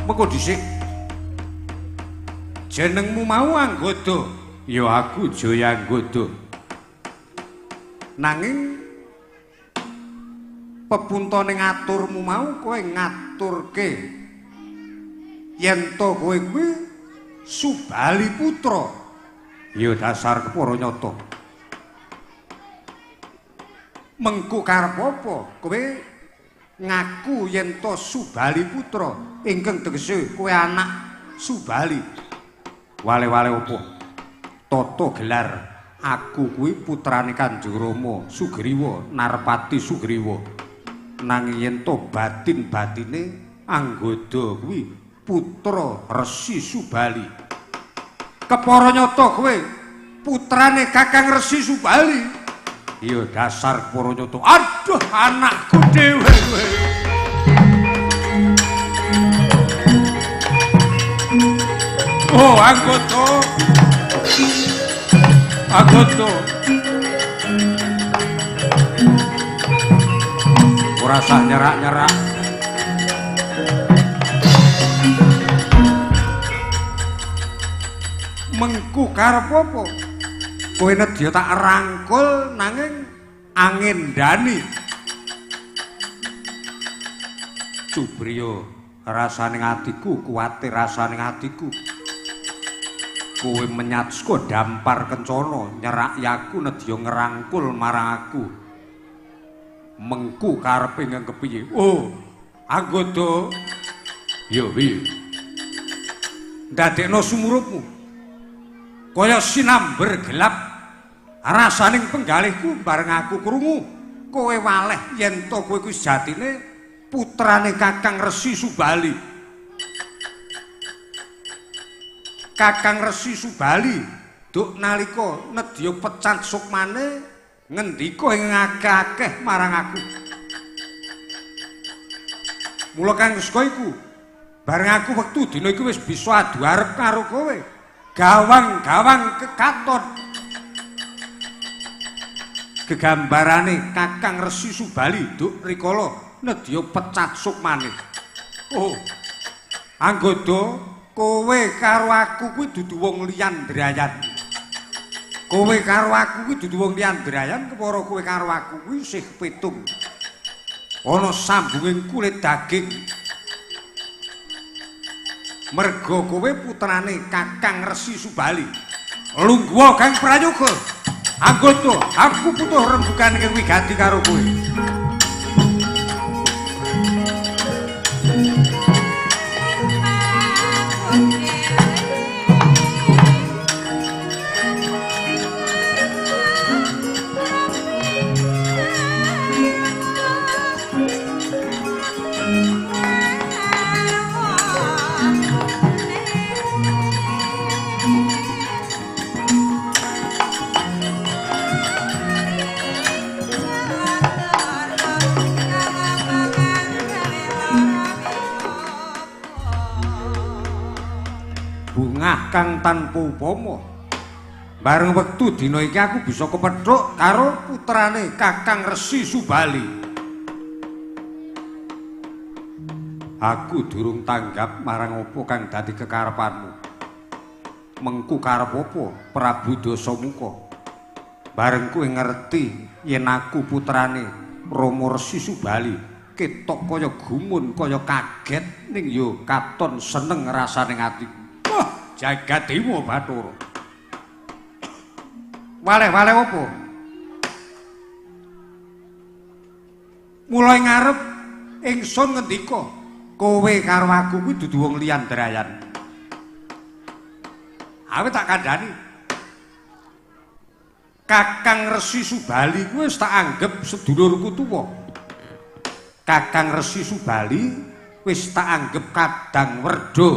Mengko dhisik jenengmu mau Anggada? Ya aku Jayanggoda. Nanging pepuntane ngaturmu mau kowe ngaturke yen to kowe kuwi Subali putra. Ya dasar kepara nyata. Mengko karep apa kowe ngaku yen to Subali putra ingkang tegese kowe anak Subali? Wale-wale opo? Tata gelar aku kuwi putrane Kanjeng Rama Sugriwa, Narpati Sugriwa. Nanging yen to batin-batine Anggada kuwi putra Resi Subali. Kepara nyata kowe putrane Kakang Resi Subali? Iya dasar kepara nyata. Aduh anakku dhewe kowe. Oh Anggada, Anggada, ora sah nyerak-nyerak. Mengku karep apa? Kowe nedya tak rangkul nanging angendani. Cubriya rasane atiku, kuwatir rasane atiku. Kowe menyat saka dampar kencana nyerak yaku nedya ngerangkul marang aku. Mengku karepe ingkang kepiye? Oh, Anggada. Ya piye? Ndadekno sumurupmu kaya sinamber gelap rasaning penggalihku bareng aku krungu kowe waleh yen to kowe kuwi sejatine putrane Kakang Resi Subali. Kakang Resi Subali duk nalika nedya pecat sukmane ngendika ing akeh-akeh marang aku. Mula kang saka iku bareng aku wektu dina iki wis bisa adu arep karo kowe. Gawang-gawang kekaton. Gegambarane Kakang Resi Subali duk rikala nedya pecat sukmane. Oh, Anggada, kowe karo aku kuwi dudu wong liyan drayan. Kowe karo aku kuwi dudu wong liyan drayan, kepara kowe karo aku kuwi isih pitung. Ana sambunging kulit daging. Merga kowe putrane Kakang Resi Subali. Lungguha Kang Prayoga. Anggada, aku butuh rembugan ingkang wigati karo kowe. Kakang tanpa upama. Bareng wektu dina iki aku bisa kepethuk karo putrane Kakang Resi Subali. Aku durung tanggap marang apa kang dadi kekarepanmu. Mengku karep apa Prabu Dasamuka? Bareng kowe ngerti yen aku putrane Rama Resi Subali, ketok kaya gumun, kaya kaget, ning yo katon seneng rasane ati. Wah, jagat dewa Bathara. Waleh-waleh apa? Mulai ngarep ingsun ngendika, kowe karo aku kuwi dudu wong liyan drayan. Awit tak kandhani. Kakang Resi Subali kuwi wis tak anggep sedulurku tuwa. Kakang Resi Subali wis tak anggep kadang werda.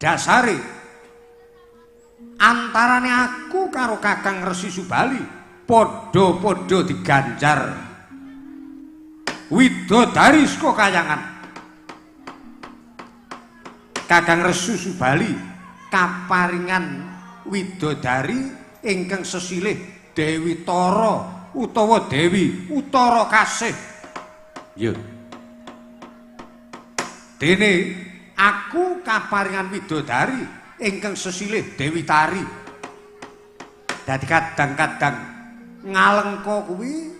Dasare antarane aku karo Kakang Resi Subali padha-padha diganjar widodari saka kayangan. Kakang Resi Subali kaparingan widodari ingkang sesilih Dewi Tara utawa Dewi Utara Kasih. Ya. Dene aku kaparingan widodari ingkang sesilih Dewi Tari. Dadi kadang-kadang ngalengka kuwi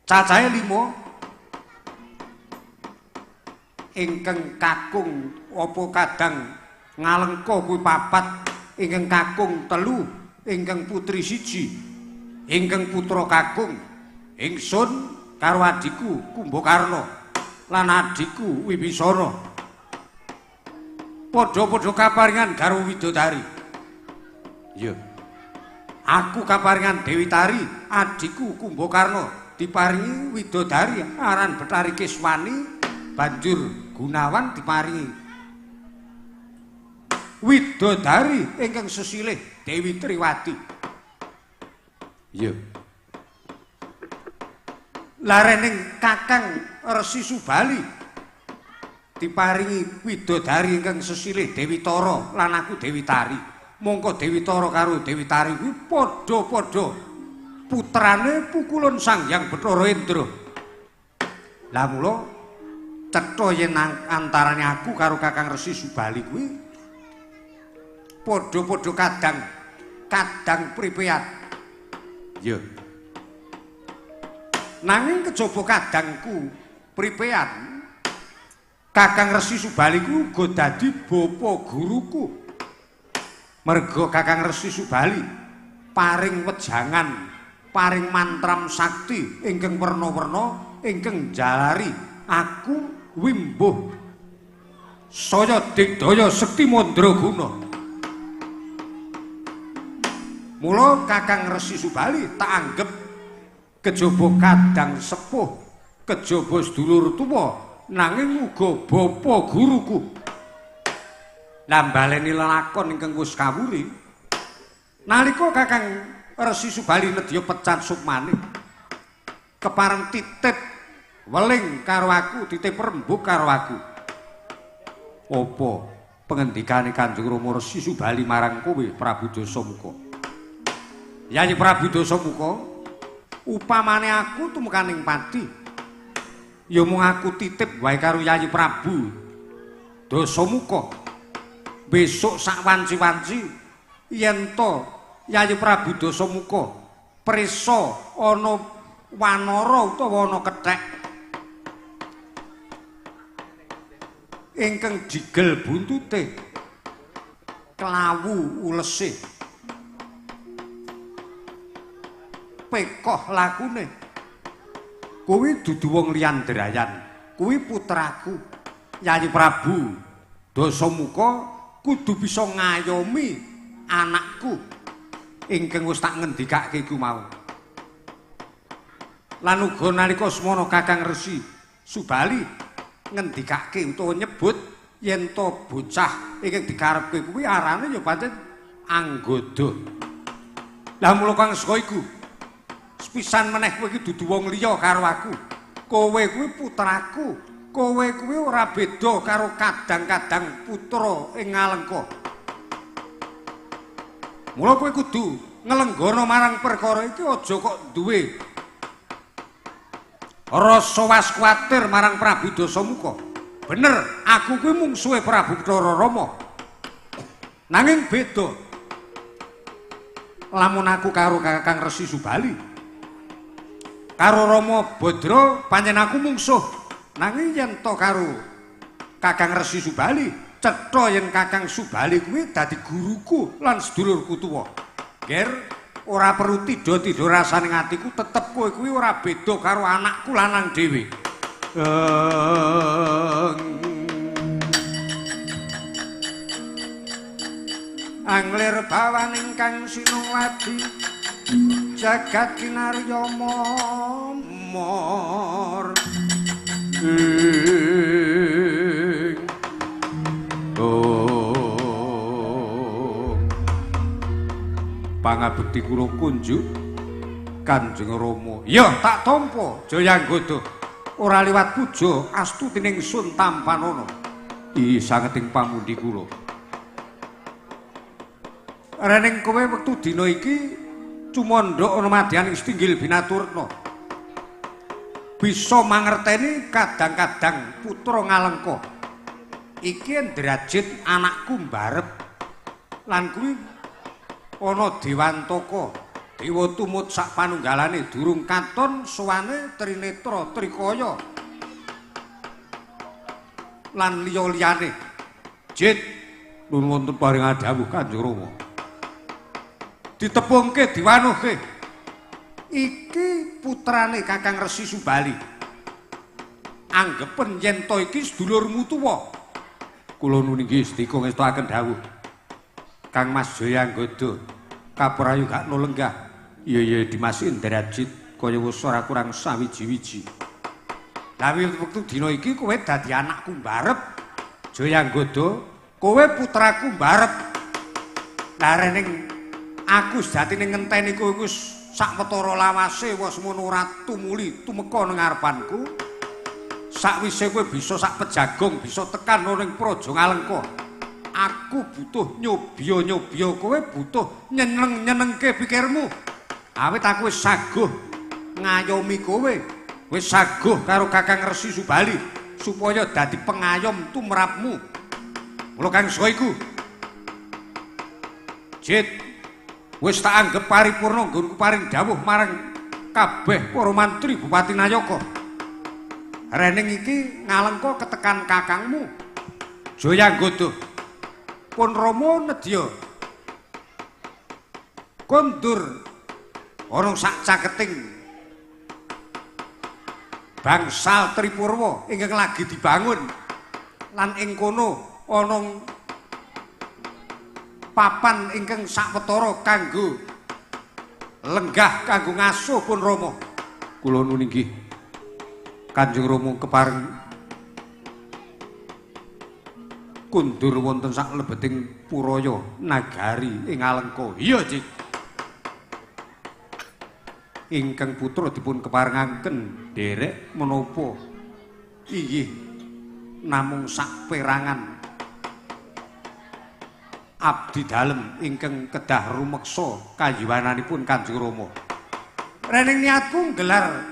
cacahe 5, ingkang kakung apa kadang ngalengka kuwi 4, ingkang kakung 3, ingkang putri 1, ingkang putra kakung ingsun karo adhiku Kumbakarna lan adhiku Wibisana. Padha-padha kaparingan karo widodari. Ya. Aku kaparingan Dewi Tari, adhiku Kumbakarna diparingi widodari aran Bathari Keswani, banjur Gunawan diparingi widodari ingkang sesilih Dewi Triwati. Ya. Larening Kakang Resi Subali diparingi widodari ingkang sesilih Dewi Tara lan aku Dewi Tari. Mongko Dewi Tara karo Dewi Tari kuwi padha-padha putrane pukulun Sang Hyang Bathara Indra. Lah mula cetha yen antarane aku karo Kakang Resi Subali kuwi padha-padha kadang kadang pripeat. Ya. Nanging kejaba kadangku pripeat, Kakang Resi Subali ku uga dadi bapa guruku. Merga Kakang Resi Subali paring wejangan, paring mantram sakti ingkang werna-werna ingkang njalari aku wimbuh saya digdaya sekti mandraguna. Mula Kakang Resi Subali tak anggep kejaba kadang sepuh, kejaba sedulur tuwa, nanging uga bapa guruku. Lah baleni lelakon ingkang wis kawuri, nalika Kakang Resi Subali nedya pecat sukmane, kepareng titip weling karo aku, titip rembug karo aku. Apa pengendikane Kanjeng Rama Resi Subali marang kowe Prabu Dasamuka? Yayi Prabu Dasamuka, upamane aku tumekaning pati, ya mung aku titip wae karo Yayi Prabu Dasamuka. Besok sak wanci-wanci yen to Yayi Prabu Dasamuka prisa ana wanara utawa ana kethek ingkang jigel buntute klawu ulese pekoh lakune, kuwi dudu wong liyan drayan, kuwi putraku Yayi Prabu Dasamuka kudu bisa ngayomi anakku ingkang wis tak ngendikake iku mau. Lan uga nalika semana Kakang Resi Subali ngendikake utawa nyebut yen to bocah ingkang dikarepke kuwi arane ya pancen Anggada. Lah mula kang saka iku sepisan meneh kowe iki dudu wong liya karo aku. Kowe kuwi putraku, Kowe kuwi ora beda karo kadang-kadang putra ing Ngalengka. Mula kowe kudu nglenggana marang perkara iki, aja kok duwe rasa was kuwatir marang Prabu Dasamuka. Bener, aku kuwi mungsuhe Prabu Bathara Rama. Nanging beda lamun aku karo Kakang Resi Subali. Karo Rama Badra pancen aku mungsuh. Nanging yen to karo Kakang Resi Subali, cetha yen Kakang Subali kuwi dadi guruku lan sedulurku tuwa. Ger, ora perlu tidha-tidha rasane atiku, tetep kowe kuwi ora beda karo anakku lanang dhewe. Anglir bawaning kang sinowadi jagat kinarya momor. Pangabekti kula kunjuk Kanjeng Rama. Ya tak tampa Jayanggoda. Ora liwat puja astutining sun tampanana. Ih sangeting pamundi kula. Rening kowe wektu dina iki cumandha ana madyaning setinggil binaturna. Bisa mangerteni kadang-kadang putra Ngalengka. Iki Indrajit anakku mbarep. Lan kuwi ana Dewantaka, dewa tumut sak panunggalane durung katon sowane Trinetra Trikaya lan liya-liyane. Jit, nuwun wonten paring dawuh Kanjeng Rama. Ditepungke diwanuhke. Iki putrane Kakang Resi Subali. Anggepen yen to iki sedulurmu tuwa. Kula nuwun inggih sedika ngestokaken dawuh. Kang Mas Jayanggoda kaprayu gakno lenggah. Iya iya Dimas Indrajit kaya wis ora kurang sawiji-wiji. Lah wektu dina iki kowe dadi anakku mbarep Jayanggoda, kowe putraku mbarep. Lah rening aku sejatine ngenteni kowe wis sawetara lawase wis semono ora tumuli tumeka nang ngarepanku. Sakwise kowe bisa sak pejagong bisa tekan ning Praja Ngalengka. Aku butuh nyobya-nyobya kowe, butuh nyeneng-nyenengke pikirmu. Awit aku wis saguh ngayomi kowe, wis saguh karo Kakang Resi Subali supaya dadi pengayom tumrapmu. Mula kang saka iku, Jit, wis tak anggep paripurna nggonku paring dawuh marang kabeh para mantri Bupati Nayaka. Rening iki Ngalengka ketekan kakangmu Jayanggoda. Pun Rama nedya kondur ana sak caketing bangsal Tripurwa ingkang lagi dibangun lan ing kono ana papan ingkang sawetara kanggo lenggah kanggo ngasuh pun Rama. Kula nuwun inggih Kanjeng Rama kepareng kundur wonten sak lebeting Puraya nagari ing Alengka. Iya, Cik. Ingkang putra dipun keparengaken nderek menapa inggih namung saperangan abdi dalem ingkang kedah rumeksa kayiwananipun Kanjeng Rama. Rening niatku nggelar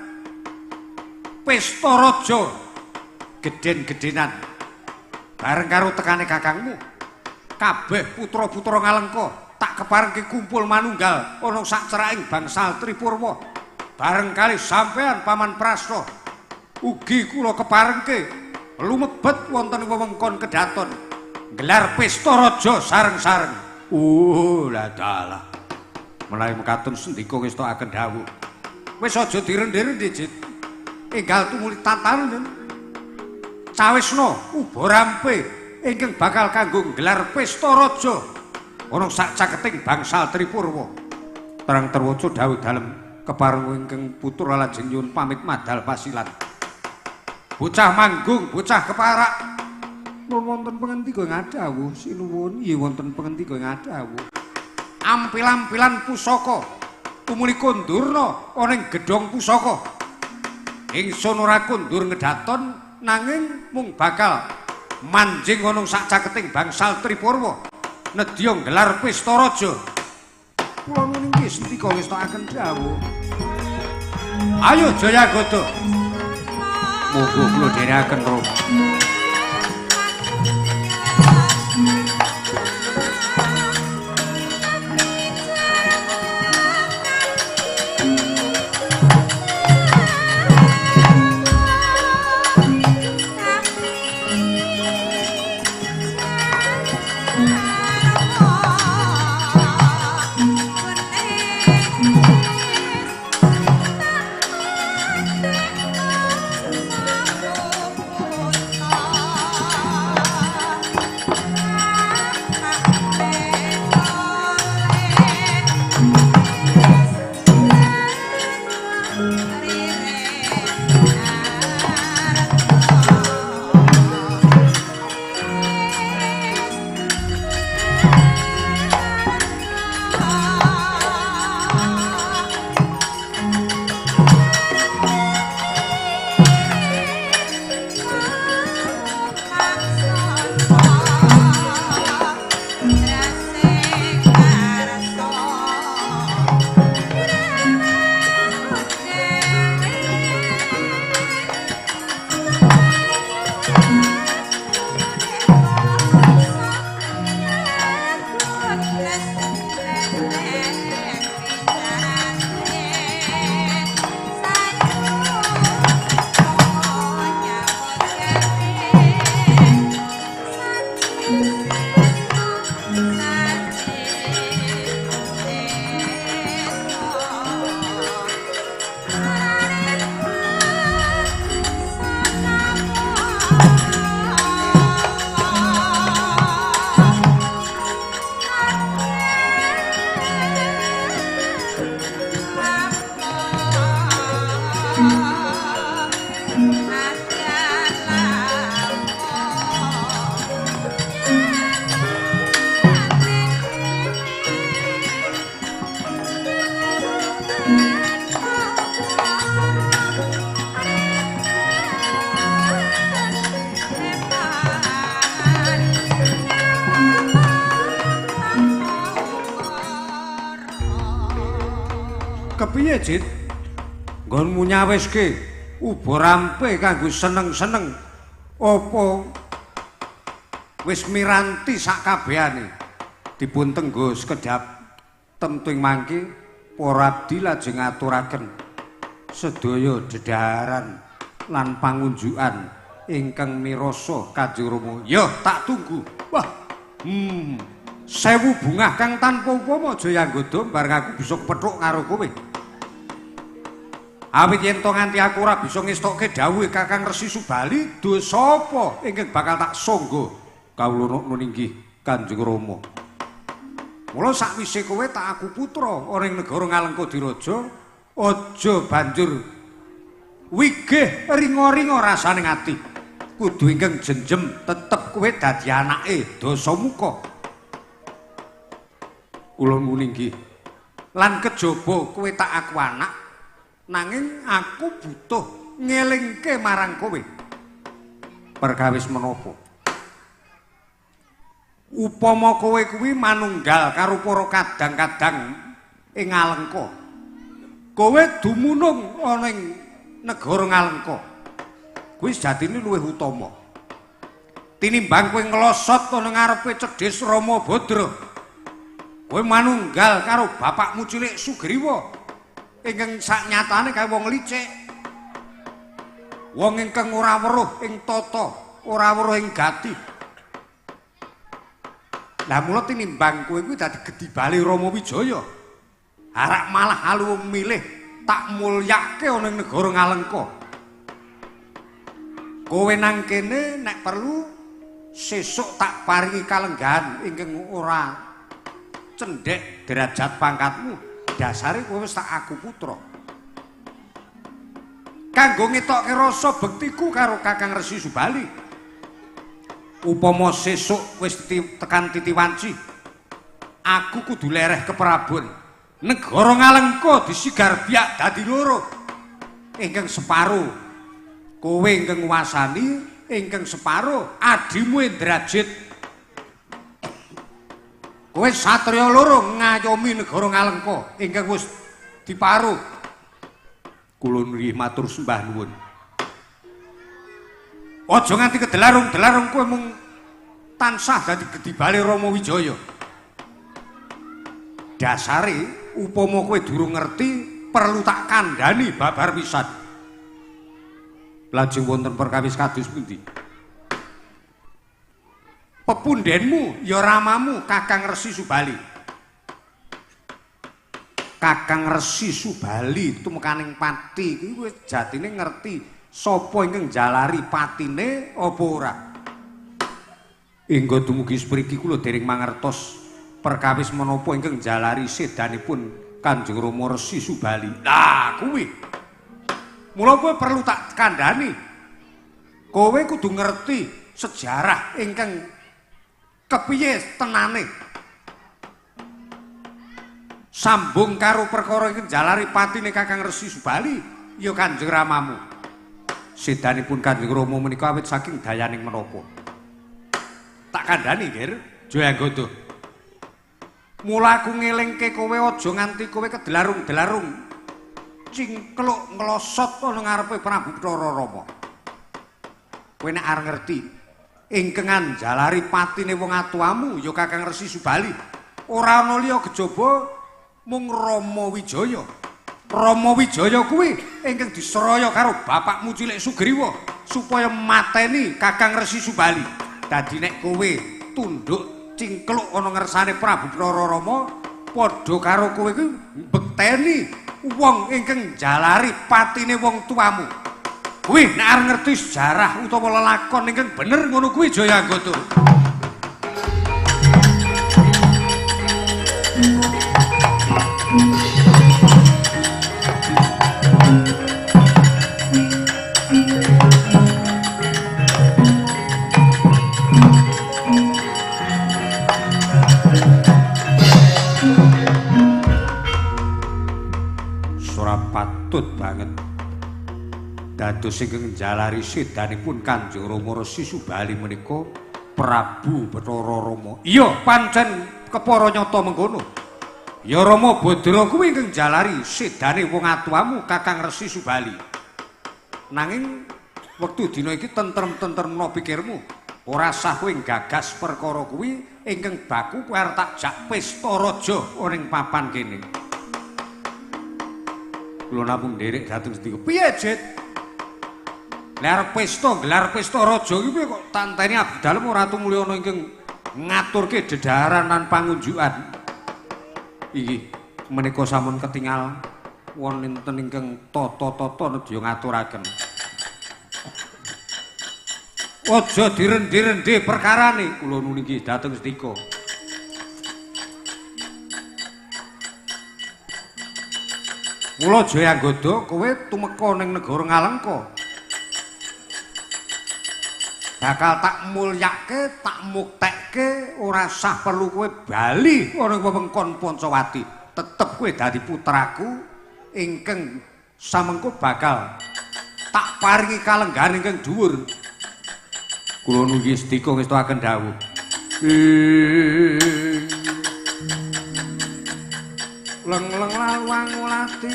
pesta raja gedhen-gedhenan bareng karo tekane kakangmu. Kabeh putra-putra Ngalengka tak keparengke kumpul manunggal ana sak ceraking bangsal Tripurwa. Bareng kali sampean Paman Prasta ugi kula keparengke lumebet wonten wewengkon kedaton nggelar pesta raja sareng-sareng. Lah dalah. Menawi mekaten sendika ngestokaken dawuh. Wis aja direndhe-rendhe, Jit. Enggal tumuli tatanen. Cawisna uba rampe ingkang bakal kanggo nggelar pesta raja ana sak caketing bangsal Tripurwa. Terang terwaca dawuh dalem kepareng ingkang putra lajeng nyuwun pamit madal pasilan. Bocah manggung, bocah keparak. Nun wonten pangendika ngadhawuh, sinuwun. Iya wonten pangendika ngadhawuh. Ampil-ampilan pusaka tumuli kondurna ana ing gedhong pusaka. Ingsun ora kondur ngedaton Nanging mung bakal manjing ana sak caketing bangsal Tripurwa nedya nggelar pesta raja. Kula nuwun inggih sendika ngestakaken dawuh. Ayo Jayagoda. Monggo kula dherekaken Rama. Kepiye, Jit? Nggonmu nyawiske uba rampe kanggo seneng-seneng apa wis miranti sak kabehane? Dipun tenggo sekedhap temtu ing mangke para abdi lajeng ngaturaken sedaya dedhaharan lan pangunjukan ingkang mirasa Kanjeng Rama. Ya, tak tunggu. Wah. Sewu bungah kang tanpa upama Jayanggoda bareng aku bisa kepethuk karo kowe. Awit yen to nganti aku ora bisa ngestokke dawuhe Kakang Resi Subali, dosa apa ingkang bakal tak sangga? Kawula nuwun inggih Kanjeng Rama. Mula sakwise kowe tak aku putra ana ing negara Ngalengka Diraja, aja banjur wigih ringa-ringa rasane ati. Kudu ingkang jenjem tetep kowe dadi anake Dasamuka. Kula nuwun inggih. Lan kejaba kowe tak aku anak, nanging aku butuh ngelingke marang kowe. Perkawis menapa? Upama kowe kuwi manunggal karo para kadang-kadang ing Ngalengka. Kowe dumunung ana ing negara Ngalengka. Kuwi sejatine luwih utama. Tinimbang kowe nglosot ana ngarepe cedhis Rama Badra. Kowe manunggal karo bapakmu cilik Sugriwa ingkang saknyatane kaya wong licik. Wong ingkang ora weruh ing tata, ora weruh ing gati. Lah mula tinimbang kowe kuwi dadi gedibale Rama Wijaya. Arak malah aluwung milih tak mulyake ana ing negara Ngalengka. Kowe nang kene nek perlu sesuk tak paringi kalenggahan ingkang ora cendhek derajat pangkatmu. Dasare kowe wis tak aku putra. Kanggo ngetokke rasa bektiku karo Kakang Resi Subali. Upama sesuk wis tekan titiwanci, aku kudu lereh ke Prabon. Negara Ngalengka disigar biak dadi loro. Ingkang separo Kowe ingkang nguwasani ingkang separo adimu Indrajit. Kowe satriya loro ngayomi negara Ngalengka ingkang wis diparo. Kula nggih matur sembah nuwun. Aja nganti kedelarung-delarung kowe mung tansah dadi gedibale Rama Wijaya. Dasare upama kowe durung ngerti perlu tak kandhani babar pisan. Lajeng wonten perkawis kados pundi? Pepundhenmu ya ramamu Kakang Resi Subali. Kakang Resi Subali tumekaning pati kuwi wis jatine ngerti sapa ingkang njalari patine apa ora. Inggo dumugi spriki kula dereng mangertos perkawis menapa ingkang njalari sedanipun Kanjeng Rama Resi Subali. Lah kuwi. Mula kowe perlu tak kandhani. Kowe kudu ngerti sejarah ingkang kepiye tenane. Sambung karo perkara ingkang njalari patine Kakang Resi Subali ya Kanjeng Ramamu. Sedanipun Kanjeng Rama menika awit saking dayaning menapa. Tak kandhani, Ger, Jayanggoda. Mula aku ngelingke kowe aja nganti kowe kedelarung-delarung cingkluk nglosot ana ngarepe Prabu Bathara Rama. Kowe nek arep ngerti ingkang njalari patine wong atuamu ya Kakang Resi Subali. Ora ana liya kejaba mung Rama Wijaya. Rama Wijaya kuwi ingkang diseraya karo bapakmu cilik Sugriwa supaya mateni Kakang Resi Subali. Dadi nek kowe tunduk cingkluk ana ngersane Prabu Bathara Rama padha karo kowe kuwi mbekteni wong ingkang njalari patine wong tuamu. Kuwi nek arep ngerti sejarah utawa lelakon ingkang bener ngono kuwi Jayanggoda. Patut banget dados ingkang njalari sedanipun Kanjeng Rama Resi Subali menika Prabu Bathara Rama. Iya, pancen kepara nyata mengkono. Ya Rama Badra kuwi ingkang njalari sedane wong atuamu Kakang Resi Subali. Nanging wektu dina iki tentrem-tentremno pikirmu, ora sah kowe nggagas perkara kuwi ingkang baku kowe arep tak jak pesta raja ning papan kene. Kula namung nderek dhateng sedika. Piye, Jit? Lha arep pesta, gelar pesta raja iki piye kok tanteni abdi dalem ora tumuli ana ingkang ngaturke dedhaharan lan pangunjukan. Iki menika sampun ketingal wonten ingkang tata-tata nedya ngaturaken. Aja direndi-rendi perkarane, kula nuwun inggih dhateng sedika. Mula Jayanggoda kowe tumeka ning negara Ngalengka. Bakal tak mulyake, tak muktekke, ora sah perlu kowe bali ana wewengkon Pancawati. Tetep kowe dadi putraku ingkang samengko bakal tak paringi kalenggahan ingkang dhuwur. Kula nunggi sedika ngestuaken dawuh. Leng-leng lawang ulati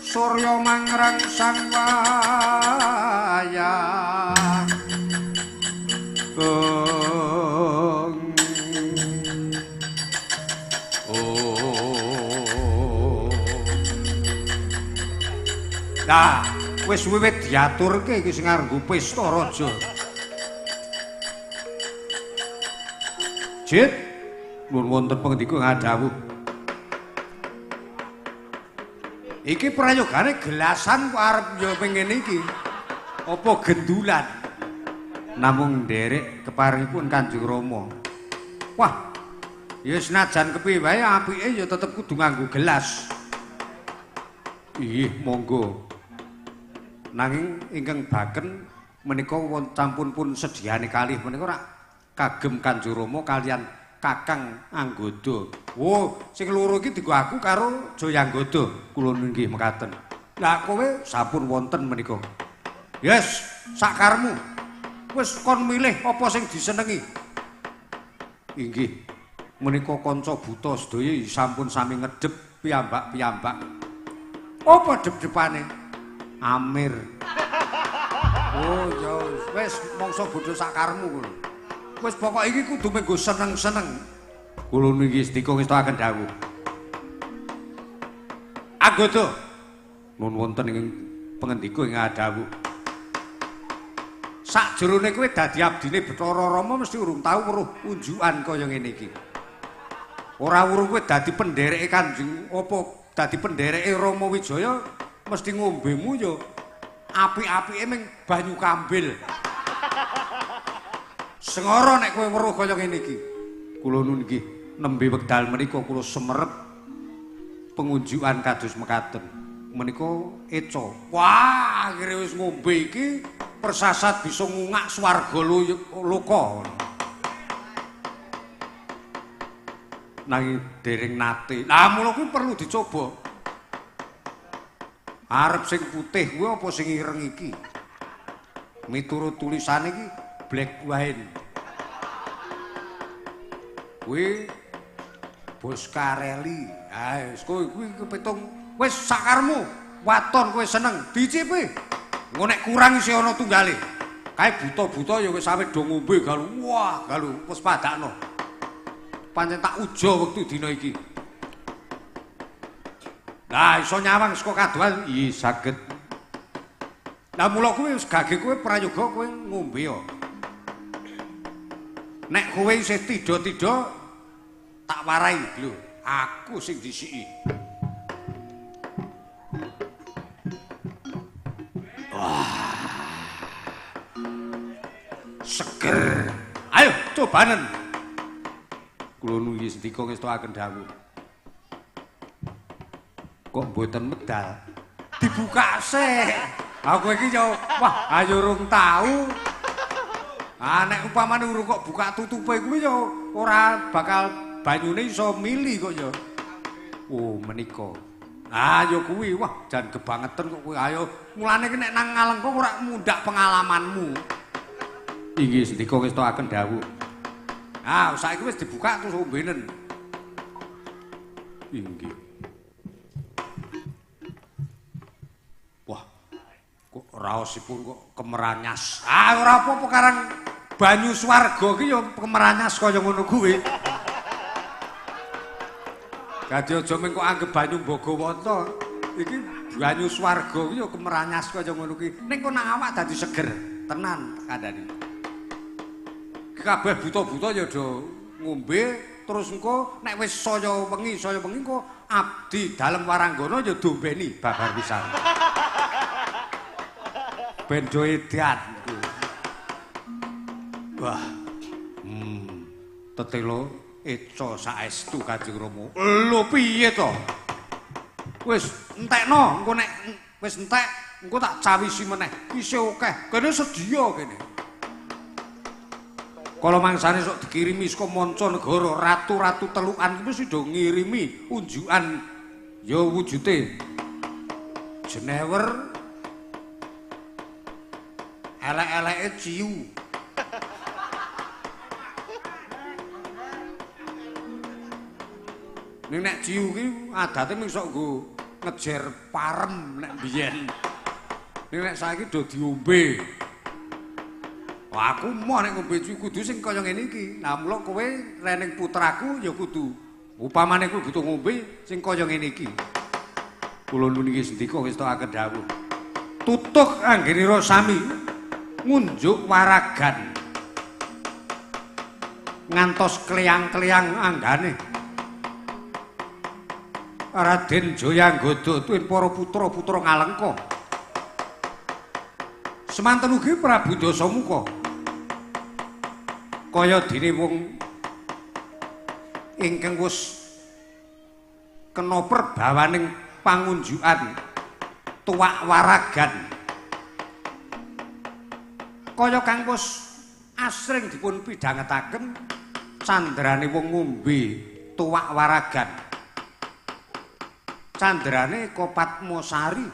surya mangrang sang wayah. Oh. Nah, wis wiwit diaturke iki sing arep nggo pesta raja. Jit, nuwun wonten pangendika ngadhawuh. Iki prayogane gelasan kok arep ya pengen iki. Apa gendulan? Namung nderek keparingipun Kanjeng Rama. Wah, ya senajan kepiye wae apike ya tetep kudu nganggo gelas. Inggih, monggo. Nanging ingkang baken menika wonten sampun pun sediane kalih menika rak kagem Kanjeng Rama kalian Kakang Anggoda. Oh, sing loro iki dienggo aku karo Jayanggoda. Kula nggih mekaten. Lah kowe sampun wonten menika. Yes, sakarmu. Wis kon milih apa sing disenengi. Inggih. Menika kanca buta sedaya sampun sami ngedep piyambak-piyambak. Apa dep-depane? Amir. Oh ya wis mangsa bodho sakarmu ngono. Wis pokoke iki kudu menggo seneng-seneng. Kula niki sedika ngestakaken dawuh. Anggota nun wonten ing pangendika ing dawuh. Sakjroné kowe dadi abdine Bathara Rama mesti urung tau weruh unjukan kaya ngene iki. Ora urung kowe dadi pendereke Kanjeng apa dadi pendereke Rama Wijaya mesti ngombemu ya apik-apike ming banyu kambil. Sengara nek kowe weruh kaya ngene iki. Kula nun nggih nembe wekdal menika kula semerep pengunjukan kados mekaten. Menika eca. Wah, akhire wis ngombe iki persasat bisa ngungak swarga loka. Nanging dereng nate. Lah mula kuwi perlu dicoba. Arep sing putih kuwi apa sing ireng iki? Miturut tulisane iki black wine. Kuwi Boscarelli. Ha wis kowe kuwi kepitung wis sakarmu. Waton kowe seneng dicipi. Engko nek kurang isih ana tunggale. Kae buta-buta ya wis awet do ngombe galu. Wah, galu wis padakno. Pancen tak ujo wektu dina iki. Lah iso nyawang saka kadohan? Iya saged. Lah mula kuwi wis gage kowe prayoga kowe ngombe ya. Nek kowe isih tidha-tidha tak warai lho, aku sing disiki. Wah. Seger. Ayo cobanen. Kula nunggi sendika ngestokaken dawuh. Kok mboten medal? Dibuka sik. Aku iki yo wah ayo urung tau. Ah nek upamane urung kok buka tutupe kuwi yo ora bakal banyune iso mili kok yo. Oh menika. Ah yo kuwi wah jan kebangetan kok kowe. Ayo mulane ki nek nang Ngalengka ora mundhak pengalamanmu. Inggih sendika ngestokaken dawuh. Ah saiki wis dibuka terus ombenen. Inggih. Wah, kok raosipun kok kemeranyas. Ah ora apa-apa karang banyu swarga ki ya kemeranyas kaya ngono kuwi. Dadi aja mung kok anggep banyu Bhagawata. Iki banyu swarga ki ya kemeranyas kaya ngono kuwi. Ning kok nang awak dadi seger, tenan kandhane. Kabeh buta-buta ya do ngombe terus engko nek wis saya wengi engko abdi dalem waranggana ya dombeni babar pisan. Ben do edan. Wah. Tetelo eca saestu Kanjeng Rama. Lho piye to? Wis entekno engko nek wis entek engko tak cawisi meneh. Isih akeh. Kene sedya kene. Kala mangsane sok dikirimi saka manca negara, ratu-ratu telukan kuwi mesti do ngirimi unjukan ya wujude jenewer elek-eleke ciu. Ning nek ciu ki adate mung sok nggo ngejer parem nek biyen. Ning nek saiki do diombe. Wah, aku moh nek ngombe ciu kudu sing kaya ngene iki. Lah mula kowe rening putraku ya kudu upamane kowe butuh ngombe sing kaya ngene iki. Kula niki sendika wis tokaken dawuh. Tutuk anggenira sami ngunjuk waragan. Ngantos kleyang-kleyang anggane. Raden Jayanggoda tuwin para putra-putra Ngalengka. Semanten ugi Prabu Dasamuka. Kaya dene wong ingkang wis kena perbawaning pangunjukan tuwak waragan. Kaya kang wis asring dipun pidhangetaken candrane wong ngombe tuwak waragan. Candrane Eko Patmosari.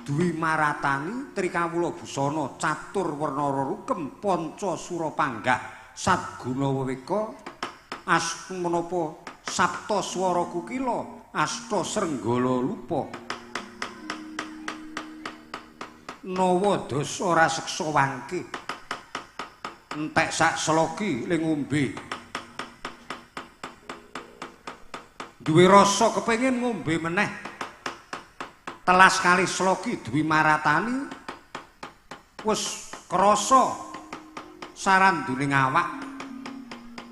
Dwi Maratani Trikawula Busana Catur Werna Rukem Panca Sura Panggah Satguna Weweka Asmenapa Sapta Swara Kukila Asta Srenggala Lupa Nawa dasa raseksa wangke entek sak sloki le ngombe duwe rasa kepengin ngombe meneh. Telas kali sloki Dwi Maratani wis krasa sarandune awak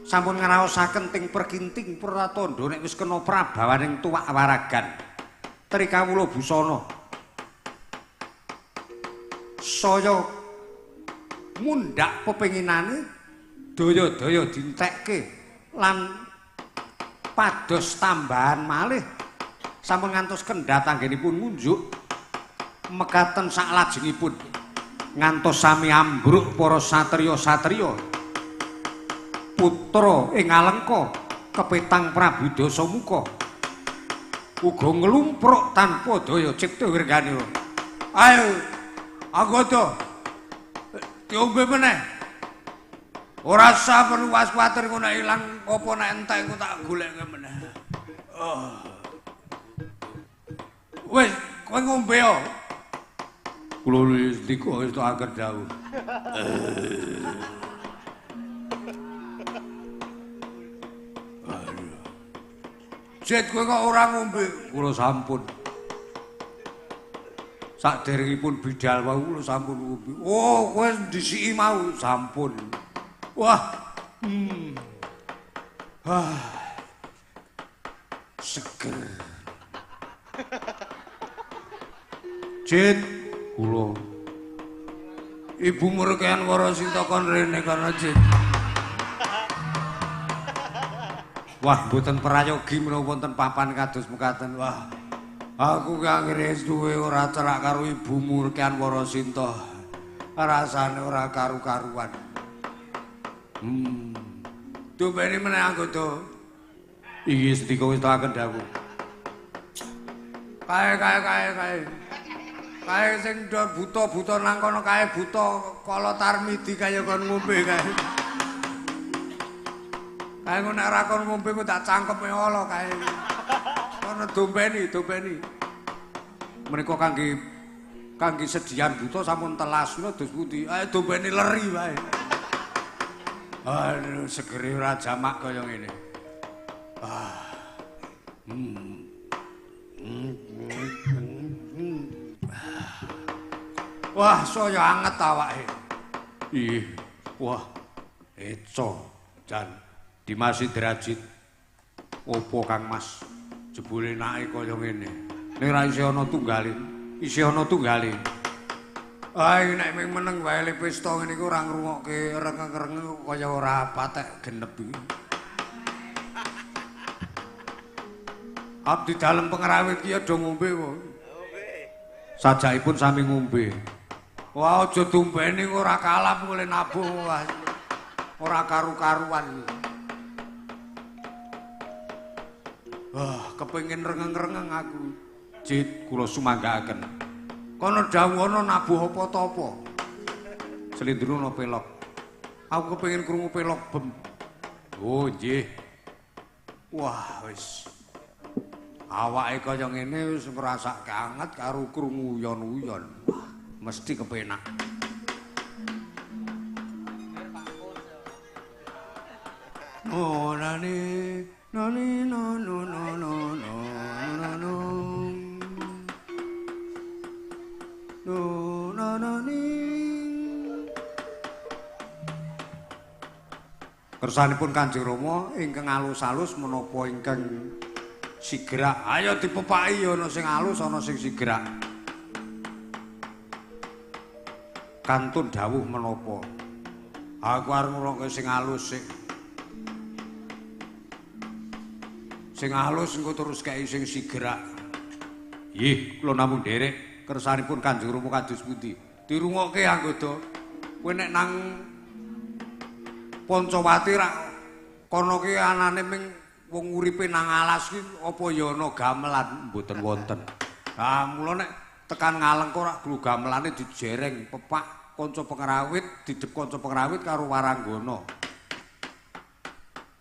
sampun ngraosaken ting perkinting pratandha nek wis kena prabawaning tuwak waragan Trikawula Busana saya mundhak pepenginane daya-daya dintekke lan pados tambahan malih sampun ngantos kendhat anggenipun ngunjuk mekaten saklajengipun ngantos sami ambruk para satriya-satriya putra ing Alengka kepetang Prabu Dasamuka uga nglumpruk tanpa daya cipta wirgane. Ayo anggota diombe meneh. Ora usah perlu was kuwatir engko nek ilang apa nek entek engko tak goleke meneh. Oh. Wis, kowe ngombe yo. Kula ndika wis tak angger dawuh. Aduh. Jet kowe kok ora ngombe? Kula sampun. Saderengipun bidal wau kula sampun ngombe. Oh, kowe ndisiki mau sampun. Wah. Ah. Seger. Jet kula ibu murkean Warasinta kon rene kono Jet. Wah, mboten prayogi menawa wonten papan kados mekaten. Wah, aku ki anggere duwe ora cerak karo ibu murkean Warasinta. Rasane ora karu-karuan. Dumbene meneh anggota. Iki sendika wis tak dawuh. Kae kae kae kae. Kae sing do buta-buta nang kono kae buta kala Tarmidi kaya kon ngombe kae. Kae ngono nek ora kon ngombe ku tak cangkeme ala kae. Kono dombeni, dombeni. Menika kangge sedian buta sampun telas kula dos pundi? Ayo dombeni leri wae. Aduh, segere ora jamak kaya ngene. Ah. Wah, saya anget awake. Ih, wah, eco jan Dimas Indrajit. Opo Kang Mas? Jebule enake kaya ngene. Ning ra isih ana tunggale. Isih ana tunggale. Ah, nek ming meneng wae le pesta ngene iku ora ngrungokke rengeng-rengeng kaya ora patek genep iki. Abdi dalem pengrawit ki do ngombe po. Sajakipun sami ngombe. Wah, aja dombene ora kalap oleh nabuh ora karu-karuan. Wah, kepengin rengeng-rengeng aku. Jit kula sumanggaaken. Kono dawuhana nabuh apa ta apa? Slendruna pelok. Aku kepengin krungu pelok bem. Oh, nggih. Wah, wis. Awake kaya ngene wis ngrasake anget karo krungu uyon-uyon. Wah, mesti kepenak. Oh, nani nani no no no no no no no no no no ni. Kersanipun Kanjeng Rama ingkang alus-alus menapa ingkang sigrak? Ayo dipepaki ana sing alus ana sing sigrak. Kantun dawuh menapa? Aku arep ngrungokke sing alus sik. Sing alus engko terus kei sing sigrak. Nggih, kula namung nderek kersanipun Kanjeng Rama kados pundi? Dirungokke anggota. Kowe nek nang Pancawati rak kono ki anane ming wong uripe nang alas ki apa ya ana gamelan? Mboten wonten. Ha mula nek Tekan Ngalengka rak glu gamelane dijereng pepak kanca pengrawit, didep kanca pengrawit karo Waranggana.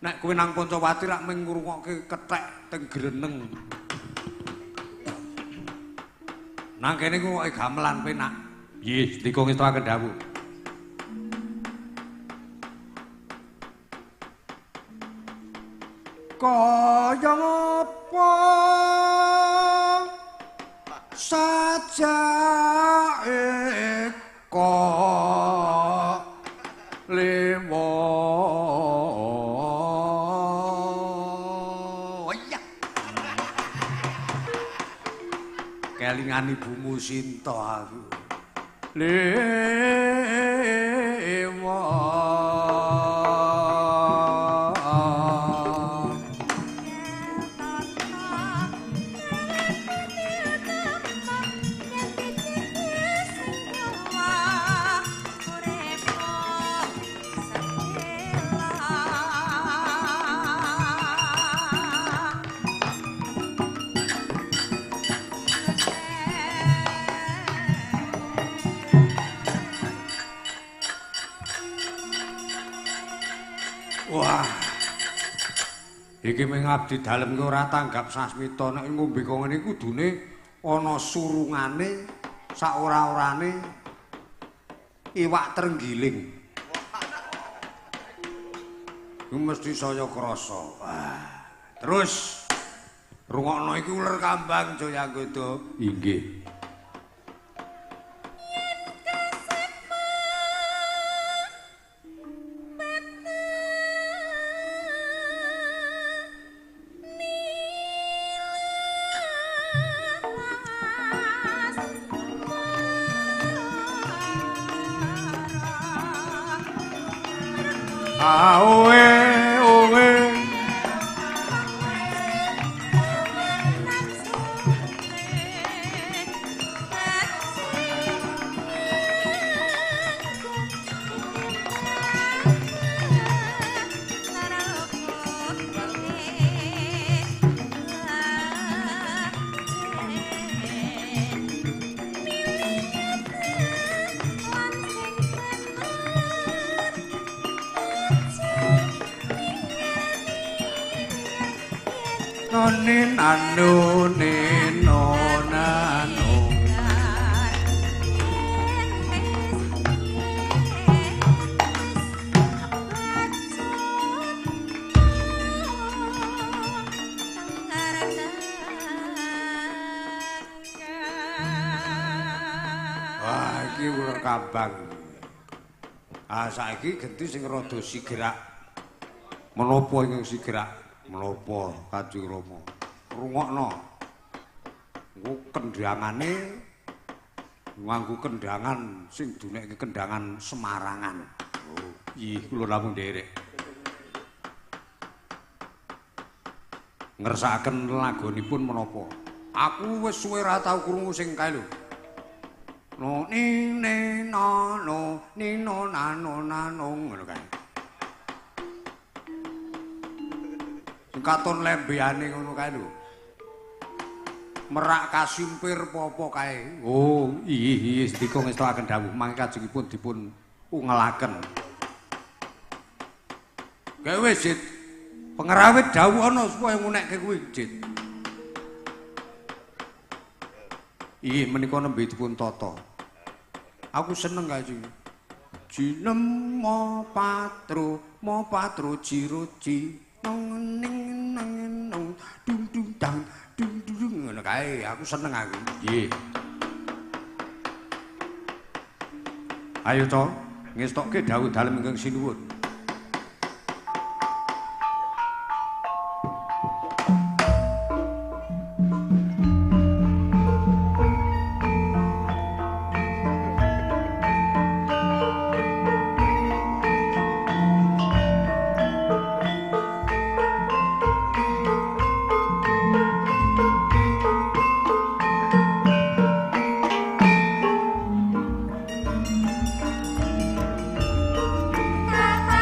Nek kowe nang Pancawati rak mung ngrungokke kethek teng greneng. Nang kene ku gamelan penak. Nggih, sendika ngestokaken dawuh. Kaya ngapa sajake kok lewo iya kelingan ibumu Sinta aku lewo. Wah. Iki mung abdi dalem ki ora tanggap sasmita nek ngombe kok ngene kudune ana surungane sak ora-orane iwak trenggiling. Iku mesti saya krasa. Wah. Terus rungokno iki uler kambang Jayanggoda. Inggih. Aoe oe nano neno nano. Wah, iki uler kambang. Ah, saiki genti sing rada sigerak. Menapa ingkang sigerak? Menapa Kanjeng Rama? Rungokno. Engko kendhangane nganggo kendhangan sing dunekke kendhangan Semarangan. Oh, ih kula namung nderek. Ngersakaken lagonipun menapa? Aku wis suwe ra tau krungu sing kae lho. No ni ne no no ni no nano nano ngono kae. Sing katon lembehane ngono kae lho. Merak kasimpir apa kae. Oh, iya sendika ngestokaken dawuh mangke kajengipun dipun ungelaken. Gawe wis, Jit. Pengrawit dawuh ana supaya ngunekke kuwi, Jit. Iya menika nembe dipun tata. Aku seneng kae iki. Jinem mo patro, mo patro jiroji. Nong ning nang nong dung dung dang dung dung ngono kae. Aku seneng aku. Nggih. Ayo to, ngestokke dawuh dalem ingkang sinuwun. Tata.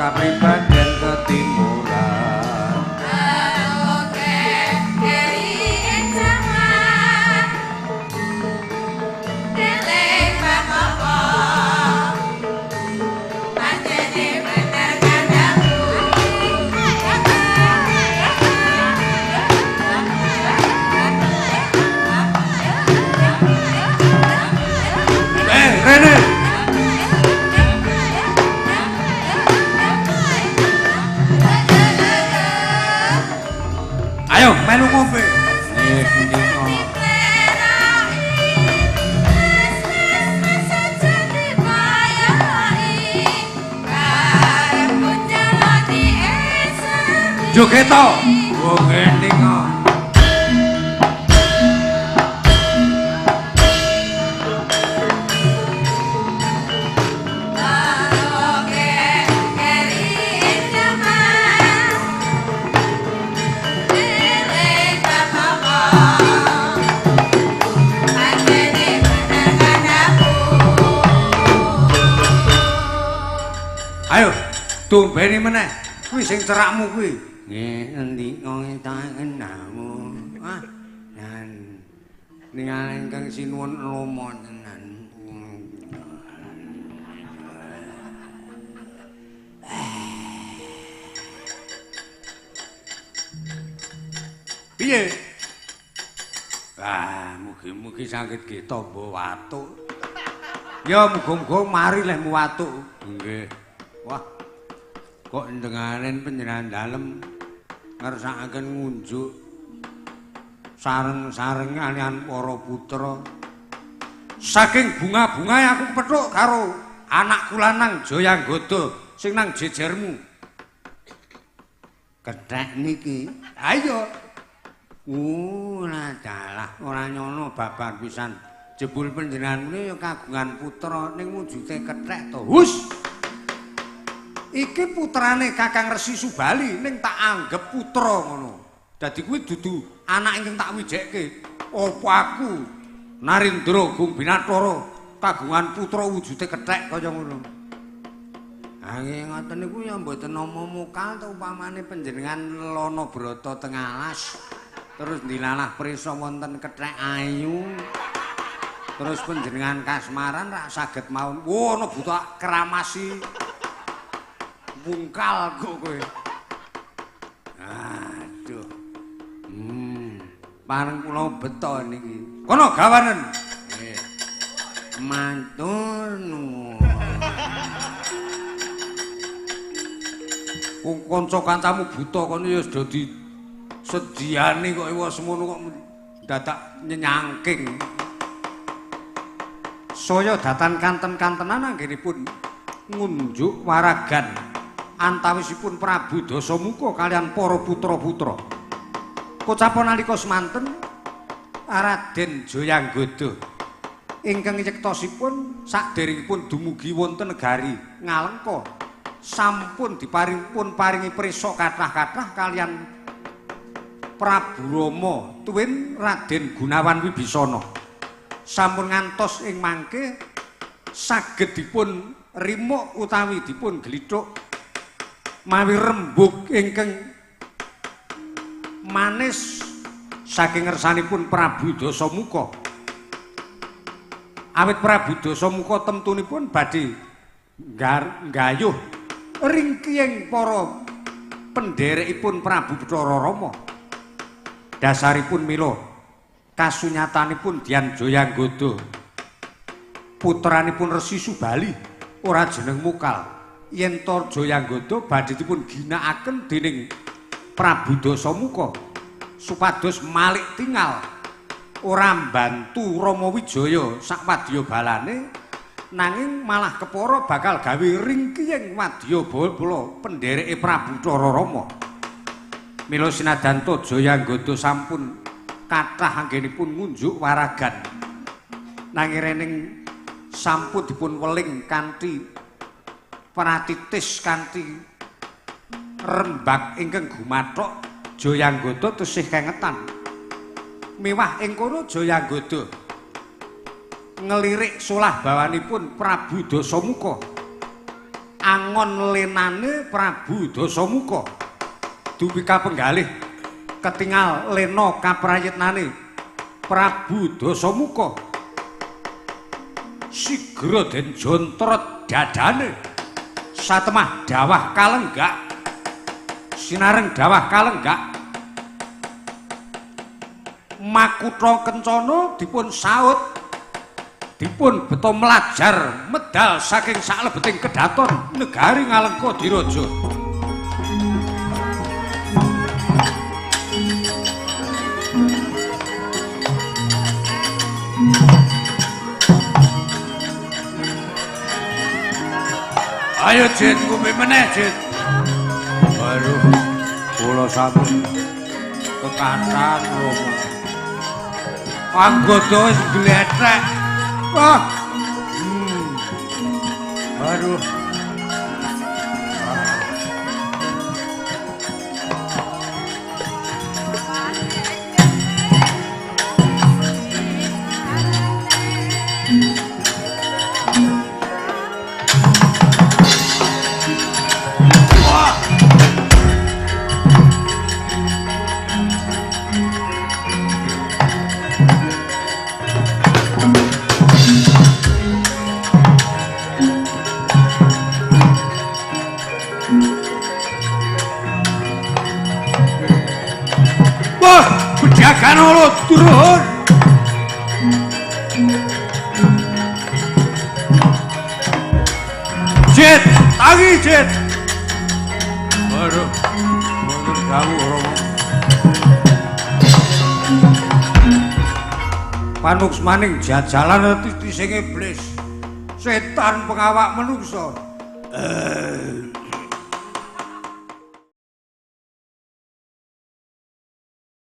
Kapribaden ketimuran. Rene. Ayo melu ngombe. Joget to. Oh ngene kok. Ayo, tumbeni meneh. Kuwi sing cerakmu kuwi. Nggih, ngendika ngetaken. Ah, lan ningali ingkang sinuwun lomo tenan. Piye? Ah, mugi-mugi saged ge tamba watuk. Ya muga-muga mari lehmu watuk. Nggih. Wah, kok ndengaren panjenengan dalem ngersakaken ngunjuk sareng-sareng kalian para putra. Saking bunga-bungae aku pethuk karo anakku lanang Jayanggoda sing nang jejermu. Kethek niki. Ayo. Dalah ora nyono babar pisan. Jebul panjenengan muni ya kagungan putra ning wujude kethek to. Hus. Iki putrane Kakang Resi Subali ning tak anggep putra ngono. Dadi kuwi dudu anak ingkang tak wijekke. Apa aku Narendra Gung Binathara kagungan putra wujude kethek kaya ngono. Ha nggih ngoten niku ya mboten nama mukal to upamane panjenengan lana brata teng alas terus ndilalah prisa wonten kethek ayu. Terus panjenengan kasmaran rak saged mawon. Wo ana buta keramasi. Bungkal kok kowe. Aduh. Pareng kula beto niki. Kono gawanen. Nggih. Matur nuwun. Wong kanca kancamu buta kono ya wis dadi sediane kok ewa semono kok dadak nyenyangking. Saya datan kanten-kantenan anggenipun ngunjuk waragan antawisipun Prabu Dasamuka kalian para putra-putra. Kocapa nalika semanten Raden Jayanggoda ingkang yektosipun saderengipun dumugi wonten negari Ngalengka sampun diparingipun paringi prisa kathah-kathah kalian Prabu Rama tuwin Raden Gunawan Wibisana. Sampun ngantos ing mangke saged dipun rimuk utawi dipun glithuk mawi rembug ingkang manis saking ngersanipun Prabu Dasamuka. Awit Prabu Dasamuka temtunipun badhe nggayuh ringkiying para pendherekipun Prabu Bathara Rama. Dasaripun mila kasunyatanipun Dian Jayanggoda putranipun Resi Subali ora jeneng mukal yen to Jayanggoda badhe dipun ginakaken dening Prabu Dasamuka supados malik tingal ora mbantu Rama Wijaya sak wadya balane nanging malah kepara bakal gawe ringkiying wadya bala pendhereke Prabu Bathara Rama. Mila sinadanta Jayanggoda sampun kathah anggenipun ngunjuk waragan nanging rening sampun dipun weling kanthi pratitis kanthi rembag ingkang gumathok Jayanggoda tesih kengetan. Miwah ing kono Jayanggoda ngelirik solah bawanipun Prabu Dasamuka. angon lenane Prabu Dasamuka. Dupi kapenggalih ketingal lena kaprayitnane Prabu Dasamuka. Sigra den jontrot dadane satemah dawah kalenggak sinareng dawah kalenggak makutha kencana dipun saut dipun beto mlajar medal saking saklebeting kedaton negari Ngalengka Diraja. Ayo Jit, ngombe meneh Jit. Aduh, kula sampun kekatan Romo. Anggota wis glethek. Wah. Aduh. Kanolo turun. Jit, tangi Jit. Aduh, wonten dawuh Rama. Panuksmaning jajalan titising iblis, setan pengawak menungsa.